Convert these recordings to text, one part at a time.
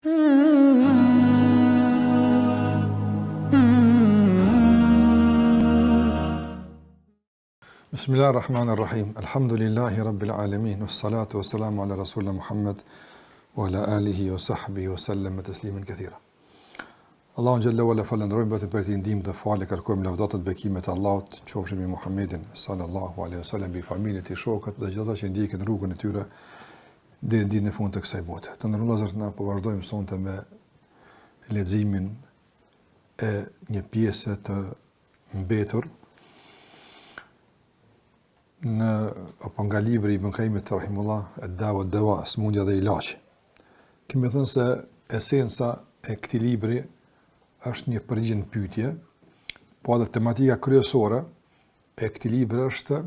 Bismillah ar-Rahman ar-Rahim. Alhamdulillahi Rabbil Alamin. Wassalatu wassalamu ala Rasulina Muhammad wa ala alihi wa sahbihi wa sallam tasliman kathira. Allahun xhelle ue ala falënderojmë vetëm prej tij ndihmë dhe falje kërkojmë lavdatat bekimet e Allahut qofshin mbi Muhammedin sallallahu alaihi wasallam mbi familjen e tij shokët dhe gjithë ata që ndjekin rrugën e tyre deri në ditën e fundit të kësaj bote. Të nderuar vëllezër, na po vazhdojmë sonte me leximin e një pjese të mbetur në apo nga libri i Ibn Kajimit rahimullah Ed-Dau wed-Deua, sëmundja dhe ilaçi. Kemi thënë se esenca e këtij libri është një përgjigje në pyetje, po edhe tematika kryesore e këtij libri është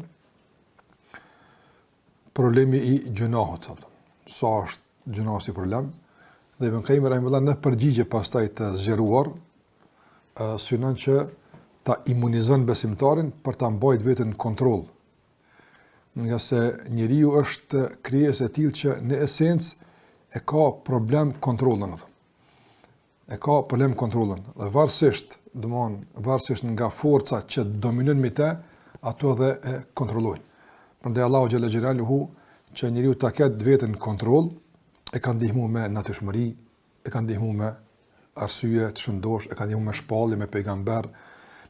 problemi i gjynahut, thotë. Sa është gjynahu si problem? Dhe Ibn Kajimi rahimullah në përgjigje pastaj të zgjeruar synon që ta imunizon besimtarin për ta mbajt veten në kontroll. Ngase njeriu është krijesë e tillë që në esencë e ka problem kontrollin atë. E ka problem kontrollin dhe varësisht, domthon, varësisht nga forca që dominon mbi të, ato edhe e kontrollojnë. Prandaj Allahu xhelle xhelaluhu që njeriu ta ketë veten në kontroll, e ka ndihmuar me natyrshmëri, e ka ndihmu me arsye të shëndosh, e ka ndihmu me shpallje, me pejgamber,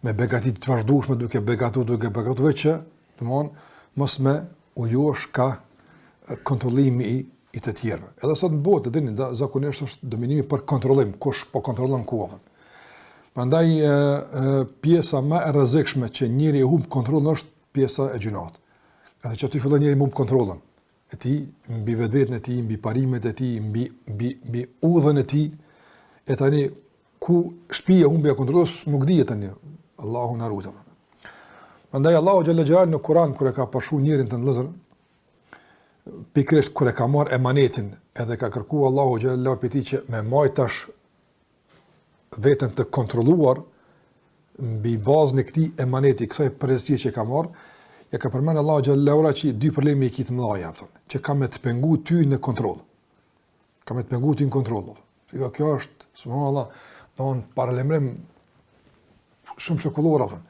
me begati të vazhdueshme duke begatu, duke begatu veç që, domthon, mos me u josh ka kontrollimi i i të tjerëve. Edhe sot në botë, dini, zakonisht është dominimi për kontrollim, kush po kontrollon kohën. Prandaj e, e, pjesa më e rrezikshme që njeri e humb kontrollin është pjesa e gjynahut. Edhe që aty fillon njeri me humb kontrollin e tij, mbi vetveten e tij, mbi parimet e tij, mbi mbi mbi udhën e tij. E tani ku shpie humbja e kontrollit nuk dihet tani. Allahu na ruajt. Prandaj Allahu xhelle xhelaluhu në Kur'an kur e ka përshkruar njerin të vëllezër, pikërisht kur e ka marr emanetin, edhe ka kërkuar Allahu xhelle xhelaluhu prej tij që me majt tash veten të kontrolluar mbi bazën e këtij emaneti, kësaj përgjegjësie që ka marr, ja ka përmend Allahu xhelle ue ala që dy probleme i ki të mëdha, apo, që ka me të pengu ty në kontroll. Ka me të pengu ty në kontroll. Jo, kjo është, subhanallah, domthon paralajmërim shumë shekullor apo.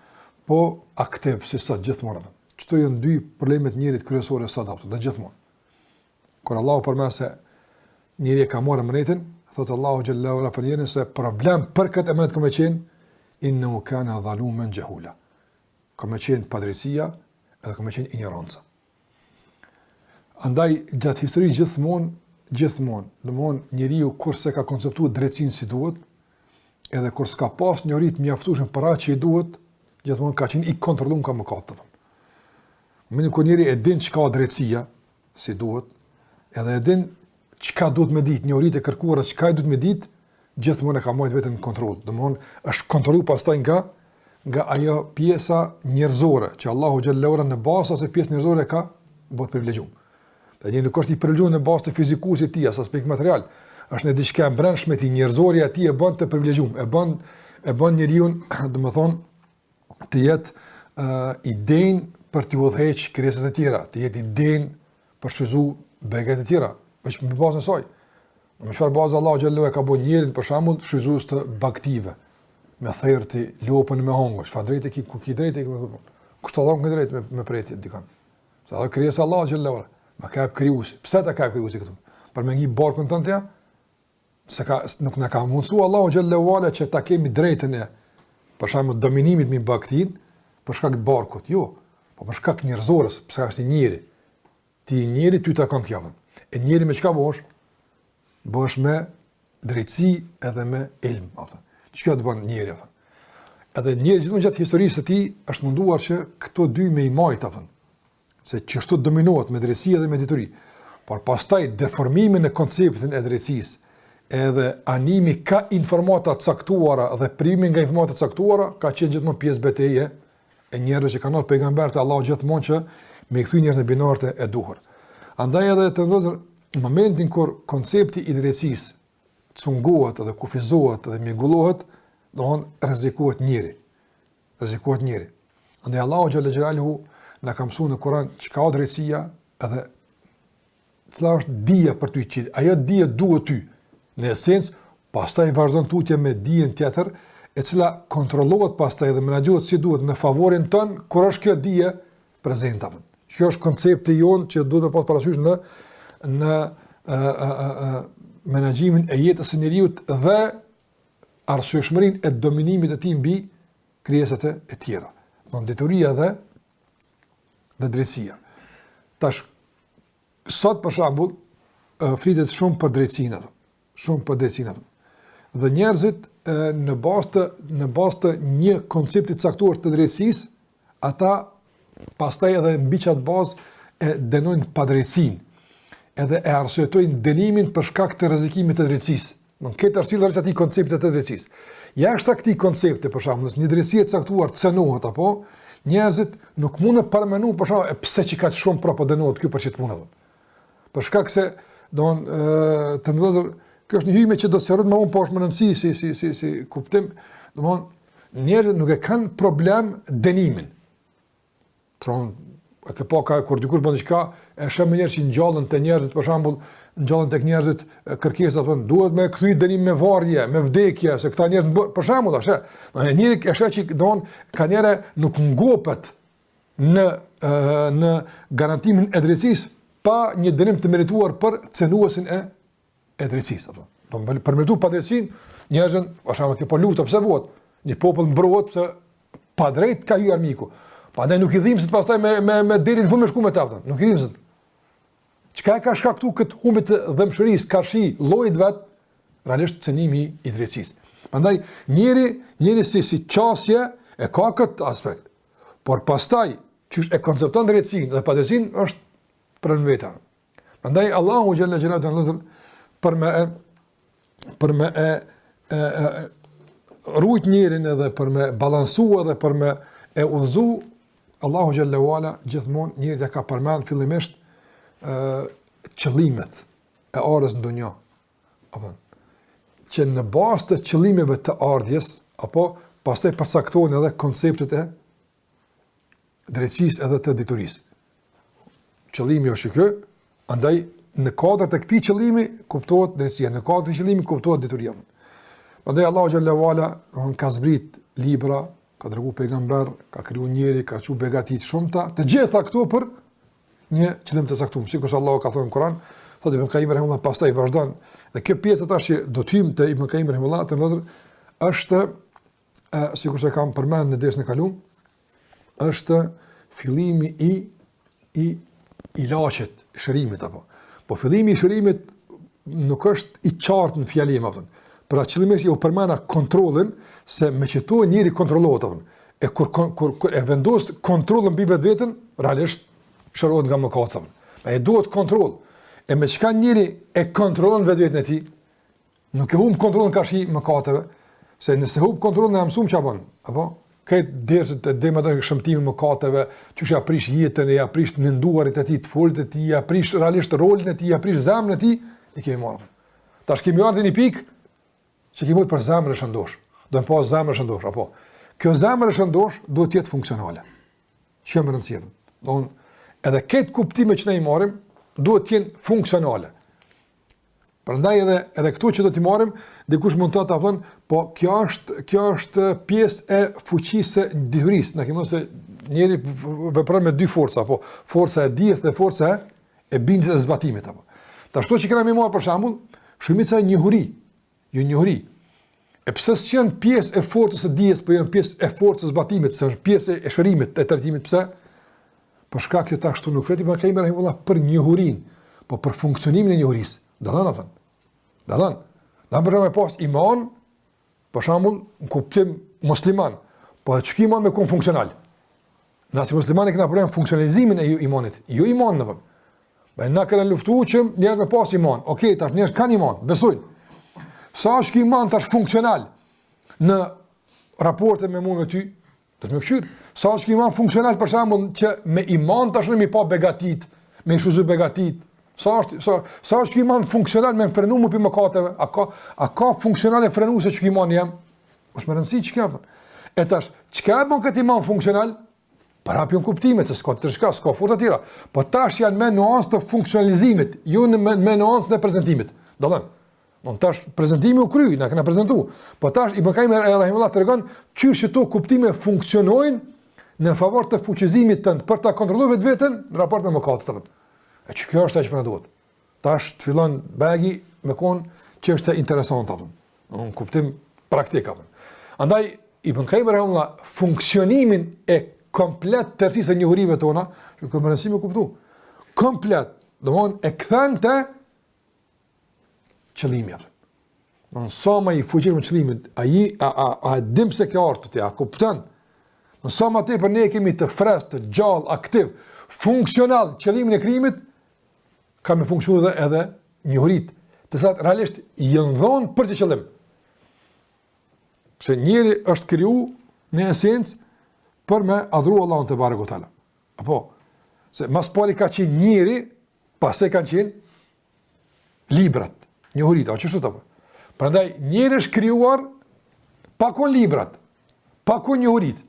Po aktiv si sot gjithmonë. Qëto janë dy problemet e njerit kryesore sot apo, dhe gjithmonë. Kur Allahu përmend se njeri e ka marrë emanetin, thotë Allahu xhelle ue ala për njerin se problem për këtë emanet ka me qenë innehu kana dhalumen xhehula. Ka me qenë padrejtësia edhe ka me qenë injoranca. Andaj gjatë historisë gjithmonë, gjithmonë, domthon njeriu kur s'e ka konceptuar drejtësinë si duhet, edhe kur s'ka pas njohuri të mjaftueshme për atë që i duhet, gjithmonë ka qenë i kontrolluar nga mëkatet. Në kur njeri e din çka drejtësia, si duhet, edhe e din çka duhet me ditë, njohuritë e kërkuara çka duhet me ditë, gjithmonë e ka majt veten në kontroll. Domthon është kontrollu pastaj nga nga ajo pjesa njerëzore që Allahu xhelle ue ala në bazë asaj pjesë njerëzore e ka bo të privilegjum. Dhe njeri nuk është i privilegjuar në bazë të fizikus së tij, as aspekt material. Është në diçka e brendshme e tij, njerëzorja e tij e bën të privilegjum, e bën e bën njeriun, domethënë, të jetë uh, i denjë për të udhëheq krijesat e tjera, të jetë i denjë për të shfrytëzu begatitë e tjera, veç mbi bazën e saj. Në çfarë bazë Allahu xhelle ue ala e ka bërë njerin për shembull shfrytëzues të bagëtive, me therr ti lopën me hongër, çfarë drejtë ki, ku ki drejtë ki me kuptu. Kush ta dhon këtë drejtë me me pre ti dikon? Se ajo krijesë e Allahut xhelle ue ala, ma ka jep krijuesi. Pse ta ka jep krijuesi këtu? Për me ngi barkun tënd ja? Se ka, nuk na ka mundësu Allahu xhelle ue ala që ta kemi drejtën e, për shembull, dominimit mbi bagëtinë, për shkak të barkut, jo, po për shkak të njerëzores, pse është njeri. Ti njeri, ty takon kjo. E njeri me çka bëhesh? Bëhesh me drejtësi edhe me ilm, apo. Çka të bën njeri, apo? Edhe njeri gjithmonë gjatë historisë së tij është munduar që këto dy me i majt, apo. Se qështu dominohet me drejtësi edhe me dituri. Por pastaj deformimi në konceptin e drejtësisë, edhe animi ka informata të caktuara dhe privimi nga informata të caktuara, ka qenë gjithmonë pjesë beteje e njerëzve që kanë ardhur pejgamberët e Allahut gjithmonë që me i kthy njerëzit në binarët e duhur. Andaj edhe të nderuar në momentin kur koncepti i drejtësisë cungohet dhe kufizohet dhe mjegullohet, domthon rrezikohet njeri. Rrezikohet njeri. Andaj Allahu xhelle xhelaluhu na ka mësuar në Kur'an çka është drejtësia edhe cila është dija për ty që ajo dije duhet ty. Në esencë, pastaj vazhdon tutje me dijen tjetër, e cila kontrollohet pastaj dhe menaxhohet si duhet në favorin tënd, kur është kjo dije prezente. Kjo është koncepti jonë që duhet me pas parasysh në në ë ë ë ë menaxhimin e jetës së njeriut dhe arsyeshmërinë e dominimit të tij mbi krijesat e tjera. Do dituria dhe dhe drejtësia. Tash sot për shembull flitet shumë për drejtësinë, shumë për drejtësinë. Dhe njerëzit në bazë të në bazë të një koncepti të caktuar të drejtësisë, ata pastaj edhe mbi qat bazë e dënojnë padrejtësinë, edhe e arsyetojnë dënimin për shkak të rrezikimit të drejtësisë. Në këtë arsye rreth atij koncepti të drejtësisë. Jashtë këtij koncepti për shembull, nëse një drejtësi e caktuar cenohet apo njerëzit nuk mund të paramenojnë për shembull e pse që kaq shumë pra po dënohet ky për qit punë. Për shkak se don të ndozë kjo është një hyrje që do të sqarohet më vonë po është me rëndësi si si si si kuptim, domthon njerëzit nuk e kanë problem dënimin. Pra, e ke pa ka, kur dikush bën diçka, e sheh menjëherë që ngjallen te njerëzit, për shembull, ngjallen tek njerëzit kërkesa, thonë, duhet me kthy dënim me varje, me vdekje, se këta njerëz bë, për shembull, tash, do një njeri e sheh që don ka njerë nuk ngopet në në garantimin e drejtësisë pa një dënim të merituar për cenuesin e e drejtësisë apo. Do të për meritu padrejtësinë, njerëzit, për shembull, kjo po lufta pse bëhet? Një popull mbrohet pse padrejt ka hyrë armiku. Prandaj nuk i dhimbset pastaj me me me deri në fund me shku me ta, nuk i dhimbset. Çka e ka shkaktu këtë humbje të dhembshurisë karshi llojit vet? Realisht cenimi i drejtësisë. Prandaj njeri, njeri si si qasje e ka këtë aspekt. Por pastaj qysh e koncepton drejtësinë dhe padrejtësinë është për në vete. Prandaj Allahu xhelle xhelaluhu vëllezër për me e për me e, e, e rujt njerin edhe për me balansu edhe për me e udhëzu Allahu xhelle ue ala gjithmonë njerit ja ka përmend fillimisht ë qëllimet e ardhjes në dunja. Apo që në bazë të qëllimeve të ardhjes apo pastaj përcaktohen edhe konceptet e drejtësisë edhe të diturisë. Qëllimi është ky, andaj në kuadër të këtij qëllimi kuptohet drejtësia, në kuadër të qëllimit kuptohet dituria. Prandaj Allahu xhelle ue ala ka zbrit libra, ka dërguar pejgamber, ka kriju njeri, ka çu begati të shumta, të gjitha këto për një qëllim të caktuar, sikurse Allahu ka thënë në Kur'an, thotë Ibn Qayyim rahimullah pastaj vazhdon. Dhe kjo pjesë tash që do të hyjmë te Ibn Qayyim rahimullah të vëllezër është e, sikurse kam përmend në dersin e kaluar, është fillimi i i ilaçit, shërimit apo. Po fillimi i shërimit nuk është i qartë në fjalim apo. Pra qëllimisht ju përmenda kontrollin se me qëto njeri kontrollohet apo. E kur, kur, kur e vendos kontrollin mbi vetveten, realisht shërohet nga mëkatet apo. E duhet kontroll. E me çka njeri e kontrollon vetveten e tij? Nuk e humb kontrollin karshi mëkateve, se nëse humb kontrollin e mësum çka bën, apo këtë derset e dema të shëmtimi mëkateve, qysh ja prish jetën, e ja prish të menduarit e tij, të folit e tij, ja prish realisht rolin e tij, ja prish zemrën e tij, e kemi marrë. Tash kemi ardhur në një pikë që kemi për zemrën e shëndosh. Do të pas zemrën e shëndosh, apo. Kjo zemër e shëndosh duhet të jetë funksionale. Që më rëndësi. Do edhe këtë kuptime që ne i marrim duhet të jenë funksionale. Prandaj edhe edhe këtu që do t'i marrim, dikush mund të thotë, po kjo është kjo është pjesë e fuqisë së diturisë. Na kemi thënë se njeri vepron me dy forca, apo forca e dijes dhe forca e e bindjes e zbatimit apo. Tash këto që kena me marr për shembull, shumica njohuri, jo njohuri. E pse s'janë pjesë e forcës së dijes, po janë pjesë e forcës së zbatimit, se është pjesë e shërimit, e trajtimit, pse? Për shkak se tash këtu nuk flet Ibn Kajimi rahimullah për njohurinë, po për funksionimin e njohurisë. Dallon apo? Dallon. Do për me pas iman, për shembull, në kuptim musliman, po që iman me kon funksional. Na si muslimanë kena problem funksionalizimin e imanit, jo imanin apo. Po na kena luftu që njerëz me pas iman. Okej, tash njerëz kanë iman, besojnë. Sa është ky iman tash funksional në raporte me mua me ty? Do të më kqyr. Sa është ky iman funksional për shembull që me iman tash me pa begatit, me shfrytzu begatit. Sa është sa sa është ky iman funksional me frenu mu pi mëkateve? A ka a ka funksionale frenuese që ky iman jem? Është me rëndësi që kjo. E tash, çka e bën këtë iman funksional? Prapë janë kuptimet, se s'ka të çka, s'ka forca tjera. Po tash janë me nuancë të funksionalizimit, jo në me, me nuancë të prezantimit. Dallon. Don tash prezantimi u kry, na kena prezantu. Po tash Ibn Kajimi rahimullah tregon qysh qito kuptime funksionojnë në favor të fuqizimit tënd për ta kontrolluar vetveten në raport me mëkatet. E që kjo është ajo që po na duhet. Tash të fillon bajagi me kon që është interesante apo. Në kuptim praktik apo. Andaj Ibn Kajimi rahimullah funksionimin e komplet tërësisë së njohurive tona, që ka rëndësi me kuptu. Komplet, domthon e kthen te qëllimi apo. Në sa më i fuqishëm qëllimi, a i a a a e dim pse ke ardhur ti, a kupton? Në sa më tepër ne kemi të freskët, të gjallë, aktiv, funksional qëllimin e krijimit, ka me funksionu edhe edhe njohuritë, të cilat realisht janë dhonë për qat qëllim. Se njeri është kriju në esencë për me adhuru Allahun tebareke ue teala. Apo, se ma s'pari ka qenë njeri, pastaj kanë qenë librat, njohuritë, a qështu apo? Prandaj, njeri është krijuar pa kon librat, pa kon njohuritë,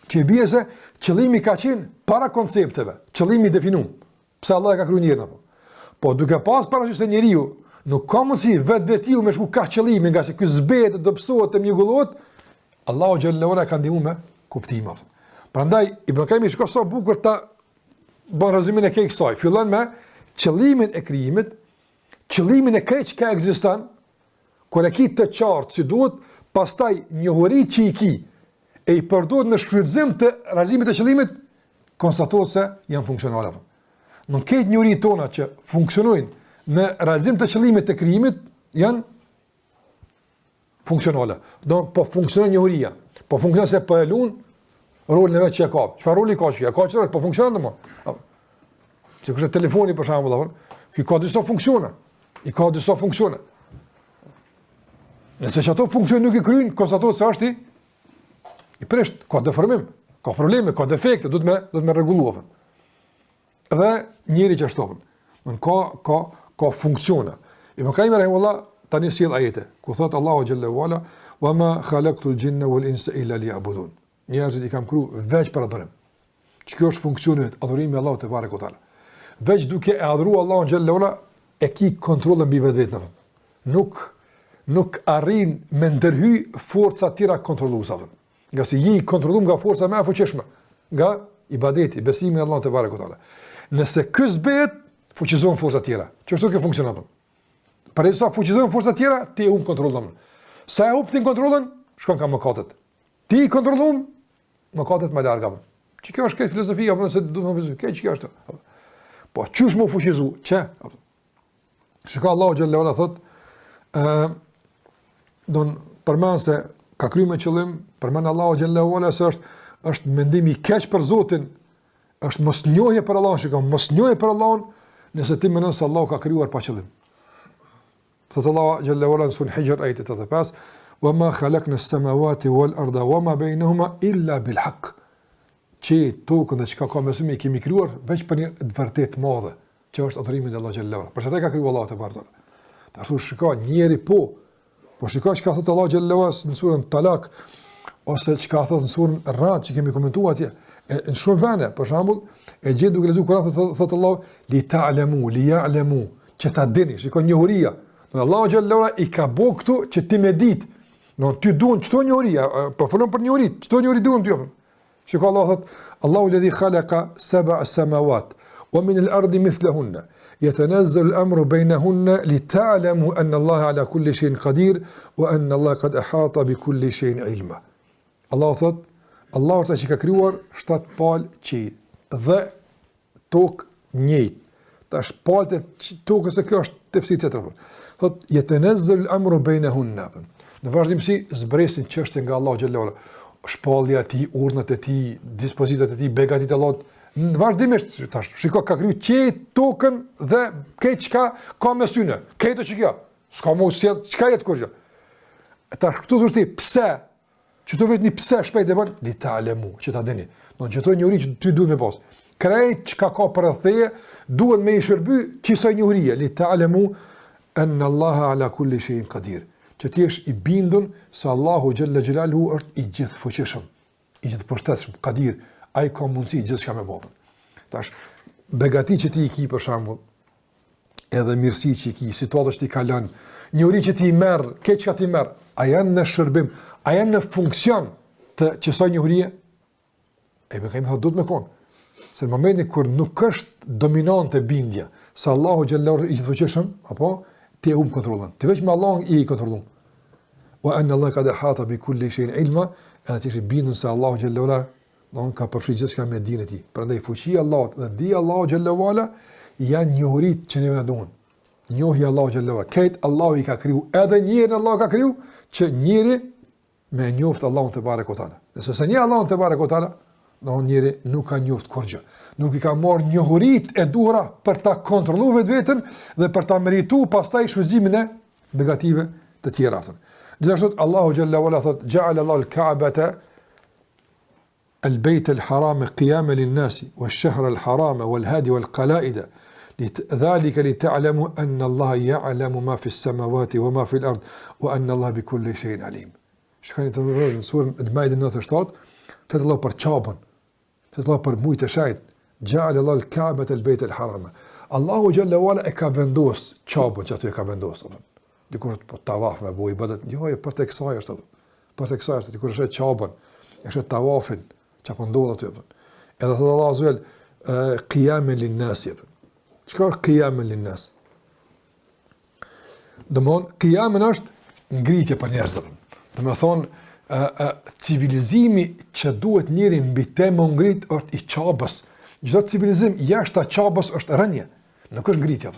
Që i bie se qëllimi ka qenë para koncepteve, qëllimi i definum, pse Allah e ka kriju njerin apo. Po duke pas parasysh se njeriu nuk ka mundësi vetvetiu me shku ka qëllimi, ngase ky zbehet, dobësohet e mjegullohet, Allahu xhelle ue ala e ka ndihmu me kuptime. Prandaj Ibn Kajimi shiko sa bukur ta bën rezumin e krejt kësaj. Fillon me qëllimin e krijimit, qëllimin e krejt çka ekziston, Kur e ki të qartë si duhet, pastaj njohuritë që i ki e i përdor në shfrytëzim të realizimit të qëllimit, konstatohet se janë funksionale. Në krejt njohuritë tona që funksionojnë në realizim të qëllimit të krijimit janë funksionale. Do po funksionon njohuria, po funksionon se po e lun rolin e vet që e ka. Çfarë roli ka që? Ka çfarë po funksionon domon. Sikurse telefoni për shembull, apo? Ky ka disa funksione. I ka disa funksione. Nëse qato funksione nuk i kryen, konstatohet se është i i prisht, ka deformim, ka probleme, ka defekte, duhet me duhet me rregullu apo. Dhe njeri qashtu apo. Don ka ka ka funksione. Ibn Kajimi rahimullah tani sjell ajete ku thot Allahu xhelle ue ala wa ma khalaqtul jinna wal insa illa liya'budun. Njerëzit i kam kriju veç për adhurim. Që kjo është funksioni yt, adhurimi i Allahut tebareke ue teala. Veç duke e adhuruar Allahun xhelle ue ala e ki kontrollin mbi vetveten. Nuk nuk arrin me ndërhy forca tjera kontrolluese. Ngase je i kontrolluar nga forca më e fuqishme, nga ibadeti, besimi në Allahun tebareke ue teala. Nëse ky zbehet, fuqizon forca tjera. Qështu kjo funksionon. Përderisa fuqizon forca tjera, ti e humb kontrollin. Sa e humb ti kontrollin, shkon ka mëkatet. Ti i kontrollum, mëkatet më larg. Që kjo është këtë filozofia, apo nëse du të më filozofi, kjo që kjo është. Po, qysh m'u fuqizu? Që? Shiko Allahu xhelle ue ala thot, uh, don përmend se ka kriju me qëllim, përmend Allahu xhelle ue ala se është, është mendim i keq për Zotin, është mosnjohje për Allahun, shiko, mosnjohje për Allahun, nëse ti mendon se Allahu ka krijuar pa qëllim. Thotë Allahu xhelle ue ala në suren Hixhr ajeti 85, "Wa ma khalaqna as-samawati wal arda wa ma bainahuma illa bil haqq." Qiejt, tokën dhe çka ka mes i kemi krijuar veç për një të vërtetë të madhe, që është adhurimi ndaj Allahut xhelle ue ala. Për çfarë ka krijuar Allahu tebareke ue teala? Tash shiko, njeri po, po shiko çka thotë Allahu xhelle ue ala në suren Talak ose çka thotë në suren Ra'd që kemi komentuar atje. E, në shumë vende, për shembull, e gjen duke lexuar Kur'an thotë thot Allahu li ta'lamu li ya'lamu që ta dini, shiko njohuria. Do Allahu xhelle ue ala i ka bo këtu që ti me ditë. Do ty duhen qëto njohuria, po folon për njohuri, qëto njohuri duhen ty. Shiko Allahu thot, Allahu alladhi khalaqa sab'a samawat wa min al-ardi mithlahunna yatanazzalu al-amru baynahunna li ta'lamu anna Allaha ala kulli shay'in qadir wa anna Allaha qad ahata bi kulli shay'in ilma. Allahu thot, Allahu është ai që ka krijuar shtat palë qiej dhe tokë njëjtë. Tash palët e tokës se kjo është tefsir tjetër. Thot yatanazzalu al-amru bainahunna. Në vazhdimësi zbresin çështje nga Allahu xhelle ue ala. Shpallja e tij, urdhnat e tij, dispozitat e tij, begatitë e Allahut. Në vazhdimisht tash shiko ka kriju qiejt, tokën dhe krejt çka ka mes tyne. Krejt që kjo. S'ka më si çka jet kurrë. Tash këtu thosh ti pse Qëtu veç një pse shpejt e bën, li ta'lemu, që ta dini. Do në qëto njohuri që ty duhet me pas. Krejt çka ka përreth teje, duhet me i shërby qësaj njohurie, li ta'lemu, enne Allaha ala kulli shejin kadir. Që ti jesh i bindun se Allahu xhelle xhelaluhu është i gjithëfuqishëm, i gjithëpushtetshëm, kadir, ai ka mundësi gjithçka me bo. Tash, begati që ti i ki për shembull, edhe mirësi që i ki, situata që ti kalon, njohuri që ti i merr, krejt çka ti merr, a janë në shërbim, a janë në funksion të qësaj njohurie? E Ibn Kajimi thotë duhet me konë. Se në momentin kur nuk është dominante bindja, se Allahu xhelle i gjithëfuqishëm, apo, ti e humb kontrollin. Ti veç me Allahun i kontrollon. Wa anna Allaha kad ehata bi kulli shejin ilma, edhe ti je i bindun se Allahu xhelle ue ala, do ka përfshi gjithçka me dijen e tij. Prandaj fuqia e Allahut dhe dija e Allahut xhelle ue ala janë njohuritë që neve na duhen. Njohja e Allahut xhelle ue ala. Krejt Allahu i ka kriju, edhe njerin Allahu ka kriju, që njeri me e njoft Allahun tebareke ue teala. Nëse s'e njeh Allahun tebareke ue teala, do njeri nuk ka njoft kurrgjë. Nuk i ka marrë njohuritë e duhura për ta kontrolluar vetveten dhe për ta merituar pastaj shfrytëzimin e begative të tjera. Gjithashtu Allahu xhelle ue ala thot ja'ala Allahu al-Ka'bata al-Bayt al-Haram qiyaman lin-nas wash-shahr al-haram wal-hadi wal-qala'id dhalika li ta'lamu anna Allaha ya'lamu ma fi as-samawati wa ma fi al-ard wa anna Allaha bi kulli shay'in alim. Shikoni të nderuar në surën Al-Maide 97, flet Allahu për Qabën, flet Allahu për mujt e shejt, ja'ala Allahu al-Ka'bata al-Bayt al-Haram. Allahu xhelle ue ala e ka vendos Qabën që aty e ka vendosur. Dikush po tavaf me bo ibadet, jo, jo përtej kësaj është. Përtej kësaj është, dikush e sheh Qabën, e sheh tavafin, çka po ndodh aty. Edhe thotë Allahu azze ue xhel, qiyaman lin-nas. Çka është qiyaman lin-nas? Domthon, kijamen është ngritje për njerëzit. Domethënë, ë ë civilizimi që duhet njeri mbi të me u ngrit është i Qabës. Çdo civilizim jashtë Qabës është rënie, nuk është ngritje.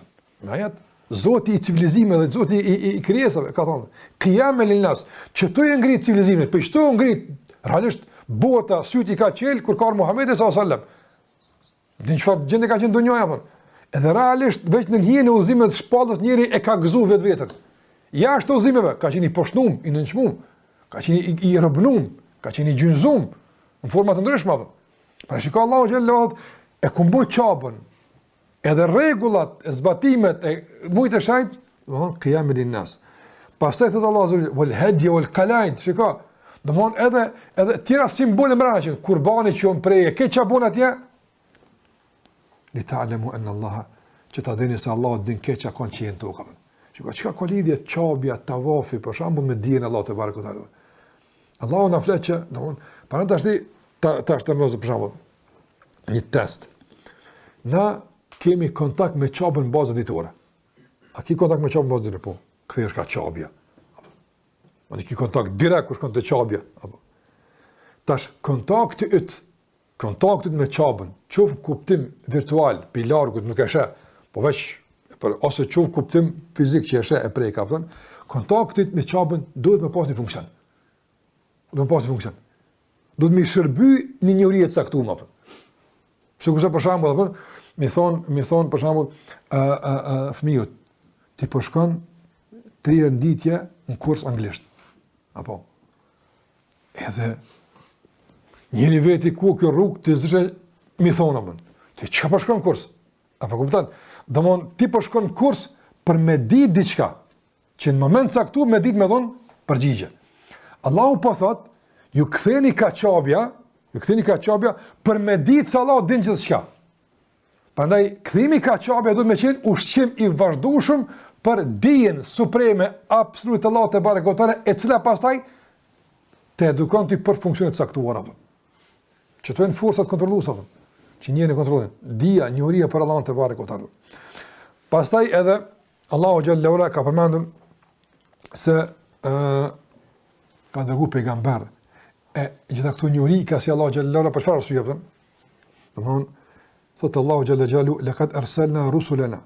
Në ajet Zoti i civilizimeve dhe Zoti i i, i krijesave ka thonë, kijamen lin-nas, që tu e ngrit civilizimin, po qëtu u ngrit realisht bota sytë i ka çel kur ka ardhur Muhamedi sallallahu alajhi wasallam. Në çfarë gjendje ka qenë dunjaja apo? Edhe realisht veç në hijen e udhëzimeve të shpalljes njeri e ka gëzu vetveten. Jashtë udhëzimeve ka qenë i poshtnum, i nënçmum, ka qenë i, i robnum, ka qenë i gjunjëzum në forma të ndryshme apo. Pra shiko Allahu xhelle e kum bo Qabën. Edhe rregullat e zbatimet e mujt e shejt, domthon kijamen lin-nas. Pastaj thot Allahu azze ue xhel hedje wal kalaid, shiko. Domthon edhe edhe tjera simbole mbrana që kurbani që jon prej, ke çka bën atje? Li ta'lamu anna Allah që ta dini se Allahu din krejt çka ka n'qiej n'tokë. Shiko, çka ka lidhje Qabja, tavafi, për shembull me dijen e Allahut tebareke ue teala. Allahu na flet që, domthon, para tash ti ta tash të mëzë për shembull një test. Na kemi kontakt me Qabën në bazë ditore. A ki kontakt me Qabën në bazë ditore? Po, kthehesh ka Qabja. A ki kontakt direkt kur shkon te Qabja. Apo. Tash kontakti yt, kontakti yt me Qabën, qoftë kuptim virtual, pi largut nuk e sheh, po veç për ose qoftë kuptim fizik që e sheh e prek, apo kontakti yt me Qabën duhet me pas një funksion. Duhet me pas një funksion. Duhet me shërby një njohurie të caktuar apo. Sikurse për shembull, apo, mi thon, mi thon për shembull, ë ë ë fëmijët, ti po shkon tri herë në ditë në kurs anglisht. Apo. Edhe njëri veti ku kjo rrugë ti zëshe mi thon apo. Ti çka po shkon në kurs? Apo kupton? Domthon ti po shkon në kurs për me ditë diçka. Që në moment caktuar me ditë me dhon përgjigje. Allahu po thot, ju ktheni ka Qabja, ju ktheni ka Qabja për me ditë se Allahu din gjithçka. Prandaj kthimi ka Qabja duhet me qenë ushqim i vazhdueshëm për dijen supreme absolute të Allahut tebareke ue teala, e cila pastaj të edukon ty për funksione të caktuara. Që të jenë forcat kontrolluese apo që njerin e kontrollojnë. Dija, njohuria për Allahun tebareke ue teala. Pastaj edhe Allahu xhelle ue ala ka përmendur se ë ka dërguar pejgamber e gjitha këto njohuri ka sjell Allahu xhelle ue ala për çfarë arsye apo? Domthon thot Allahu xhelle xhelaluhu laqad arsalna rusulana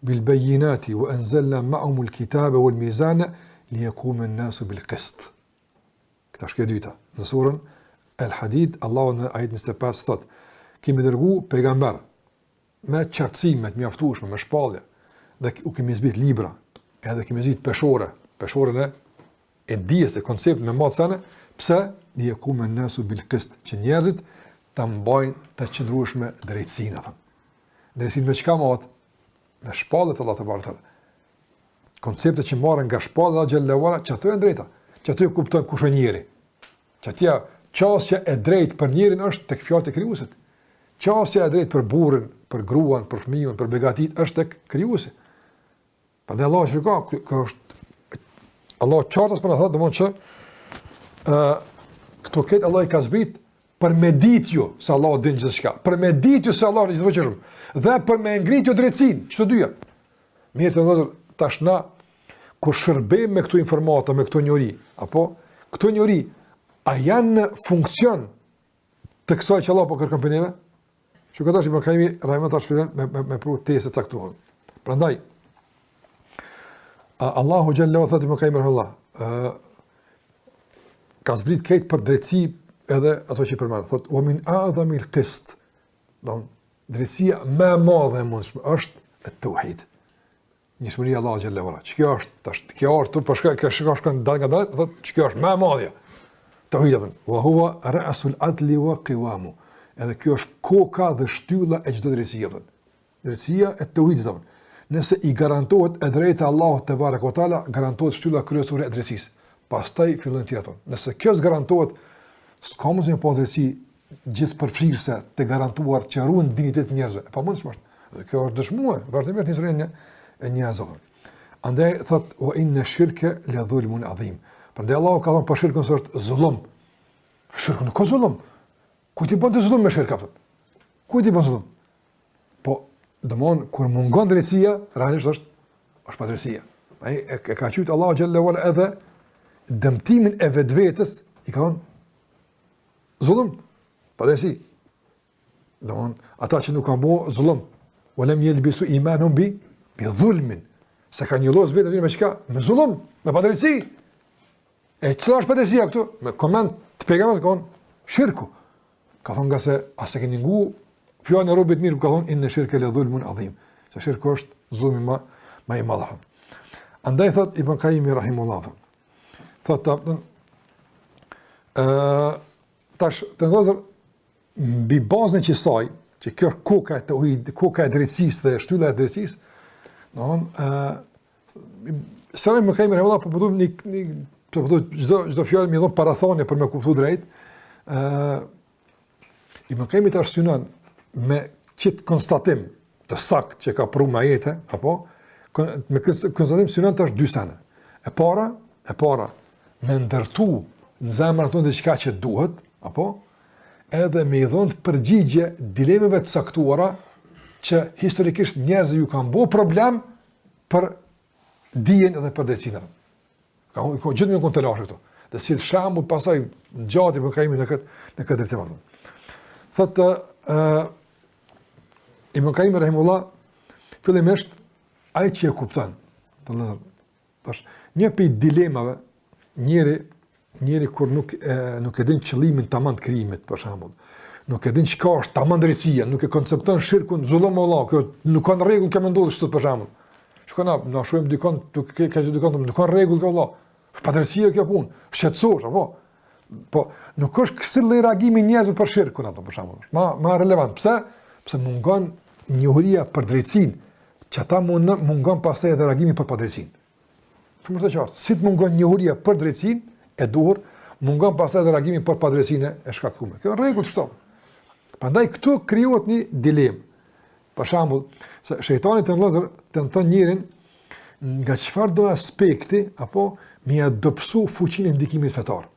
bil bayyinati wa anzalna ma'ahum al kitaba wal mizana liyaquma an-nasu bil qist. Këta është e dyta. Në surën El Hadid Allahu në ajet 25 thot kemi dërguar pejgamber me qartësime të mjaftueshme, me shpallje, dhe u kemi zbrit libra, edhe kemi zbrit peshore, peshoren e e dijes e konceptit me matë sene, pse li jekume nasu bil kist, që njerëzit ta mbajnë të qëndrueshme drejtësinë, apo. Drejtësinë me çka matë? Me shpalljet e Allahut tebareke ue teala. Konceptet që marren nga shpalljet e Allahut xhelle ue ala, që ato janë drejta, që ato e kupton kush është njeri. Që atje qasja e drejtë për njerin është tek fjalët e krijuesit. Qasja e drejtë për burrin, për gruan, për fëmijën, për begatitë është tek krijuesi. Prandaj Allahu shiko, kjo është. Allahu qartas po na thotë, domthon që ë këto krejt Allahu i ka zbrit për me ditë ju se Allahu din gjithçka, për me ditë ju se Allahu është i gjithëfuqishëm dhe për me ngrit ju drejtësinë, çto dyja. Mirë të vëllezër, tash na kur shërbejmë me këto informata, me këto njohuri, apo këto njohuri a janë në funksion të kësaj që Allahu po kërkon prej neve? Që këta që më kajmi, rajmë tash fillon me, me, me pru teste të caktuara. Prandaj, Allahu xhelle thotë Ibn Kajimi rahimehullah, ka zbrit krejt për drejtësi edhe ato që i përmend. Thotë, wa min a'dhamil qist. Don drejtësia më e madhe e mundshme është et-tauhid. Njëshmëria e Allahut xhelle ue ala. Që kjo është tash, kjo është po shkon kjo shkon shkon dal nga dal, thotë që kjo është më e madhja. Tauhid wa huwa ra'sul adli wa qiwamu. Edhe kjo është koka dhe shtylla e çdo drejtësie. Drejtësia e tauhidit apo. Nëse i garantohet e drejta Allahut tebareke ue teala, garantohet shtylla kryesore e drejtësisë. Pastaj fillojnë tjerat. Nëse kjo s'garantohet, s'ka mundësi me pas drejtësi gjithëpërfshirëse të garantuar që ruan dinjitetin e njerëzve. E pamundshme është. Dhe kjo është dëshmuar vazhdimisht në historinë e njerëzve. Andaj thot wa inna shirka la dhulmun adhim. Prandaj Allahu ka thënë për shirkun se është zullum. Shirku nuk ka zullum. Kujt i bën ti zullum me shirk apo? Kujt i bën zullum? Po, domthon kur mungon drejtësia, realisht është është padrejtësia. Ai e, e ka qujt Allahu xhelle ue ala edhe dëmtimin e vetvetes, i ka thënë zullum, padrejtësi. Domthon ata që nuk kanë bo zullum, wa lam yalbisu imanahum bi bi dhulmin, s'e kanë njollos veten me çka? Me zullum, me padrejtësi. E cila është padrejtësia këtu? Me koment të pejgamberit ka thonë shirku. Ka thonë ngase a s'e keni ngu fjalën e robit mirë, ka thonë inne shirke le dhulmun adhim. Se shirku është zullumi ma, ma i madh. Andaj thot Ibn Kajimi rahimehullah. Thot të thot, tash të nderuar mbi bazën e qësaj, që kjo është koka e teuhidit, koka e drejtësisë dhe shtylla e drejtësisë, domthon ë Së Ibn Kajimi rahimehullah, po po një, një, po po çdo çdo fjalë me i dhon parathanie për me kuptu drejt. ë Ibn Kajimi tash synon me qit konstatim të saktë që ka pru me ajete, apo me këtë konstatim synon tash dy sene. E para, e para me ndërtu në zemrën tonë diçka që duhet, apo edhe me i dhënë përgjigje dilemave të caktuara që historikisht njerëzve ju kanë bo problem për dijen edhe për drejtësinë. Ka ka gjithë më kon telashe këto. Dhe si shembull pastaj gjatë Ibn Kajimi në këtë në këtë drejtim. Thotë ë Ibn Kajimi rahimehullah fillimisht ai që e kupton, të nderuar tash një prej dilemave njeri njeri kur nuk e, nuk e din qëllimin tamam të krijimit për shembull, nuk e din çka është tamam drejtësia, nuk e koncepton shirkun zullum Allah, kjo nuk ka në rregull kjo me ndodh kështu për shembull. Shiko na na shohim dikon duke ke ke dikon nuk ka rregull kjo vëlla. Padrejtësia kjo punë, shqetësohesh apo? Po nuk është kësi lloj reagimi njerëzve për shirkun ato për shembull. Ma ma relevant. Pse? Pse mungon njohuria për drejtësinë, që ata mund mungon pastaj edhe reagimi për padrejtësinë. Shumë është e qartë. Si të mungon njohuria për drejtësinë e duhur, mungon pastaj edhe reagimi për padrejtësinë e shkaktuar. Kjo rregull kështu. Prandaj këtu krijohet një dilemë. Për shembull, se shejtani të nderuar tenton njerin nga çfarëdo aspekti apo me ia dobësu fuqinë e ndikimit fetar.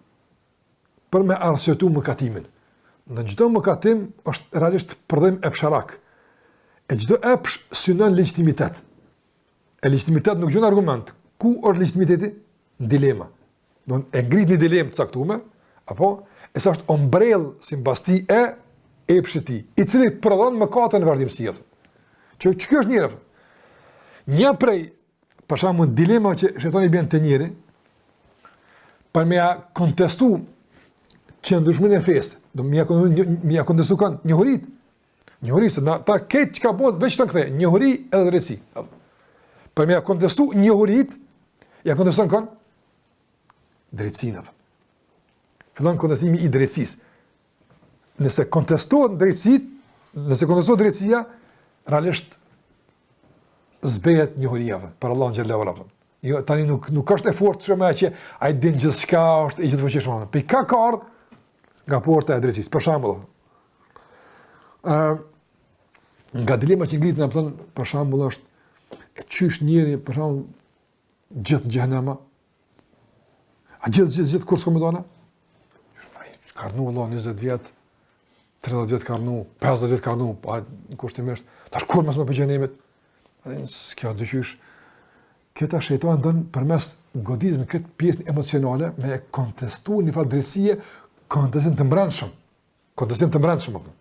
Për me arsyetu mëkatimin. Në çdo mëkatim është realisht prodhim epsharak. E çdo epsh synon legjitimitet. E legjitimitet nuk gjen argument. Ku është legjitimiteti? Në dilema. Do e ngrit një dilemë të caktuar, apo e sa është ombrellë simbas tij e epshit tij, i cili prodhon mëkate në vazhdimësi. Që që kjo është njëra. Një prej për shembull dilema që shejtani bjen te njeri për me ja kontestu qëndrueshmërinë e fesë, do me ja me ja kontestu kanë njohurit, Njohuri se na ta këtë çka bëhet veç të kthe, njohuri edhe drejtësi. Për me ja kontestu njohurit, ja konteston kon drejtësinë. Fillon kontestimi i drejtësisë. Nëse kontestohet drejtësitë, nëse kontestohet drejtësia, realisht zbehet njohuria për Allahun xhelle ue ala. Jo, tani nuk nuk është e fortë shumë që ai din gjithçka, është i gjithëfuqishëm. Pi ka ka ardh nga porta e drejtësisë. Për shembull, ë nga dilema që ngrit na thon për shembull është e qysh njeri për shembull gjithë në xhehenem. A gjithë, gjithë, gjithë, kurrë s'kom me dhënë? Ka rrnu, Allah, 20 vjet, 30 vjet ka rrnu, 50 vjet ka rrnu, pa, kushtimisht, tash kurrë mos më prej xhenemit? Kjo dyqysh, kjo ta shejtani don përmes goditjes në këtë pjesë emocionale me kontestu një farë drejtësie, kontestim të mbrendshëm, kontestim të mbrendshëm, apo.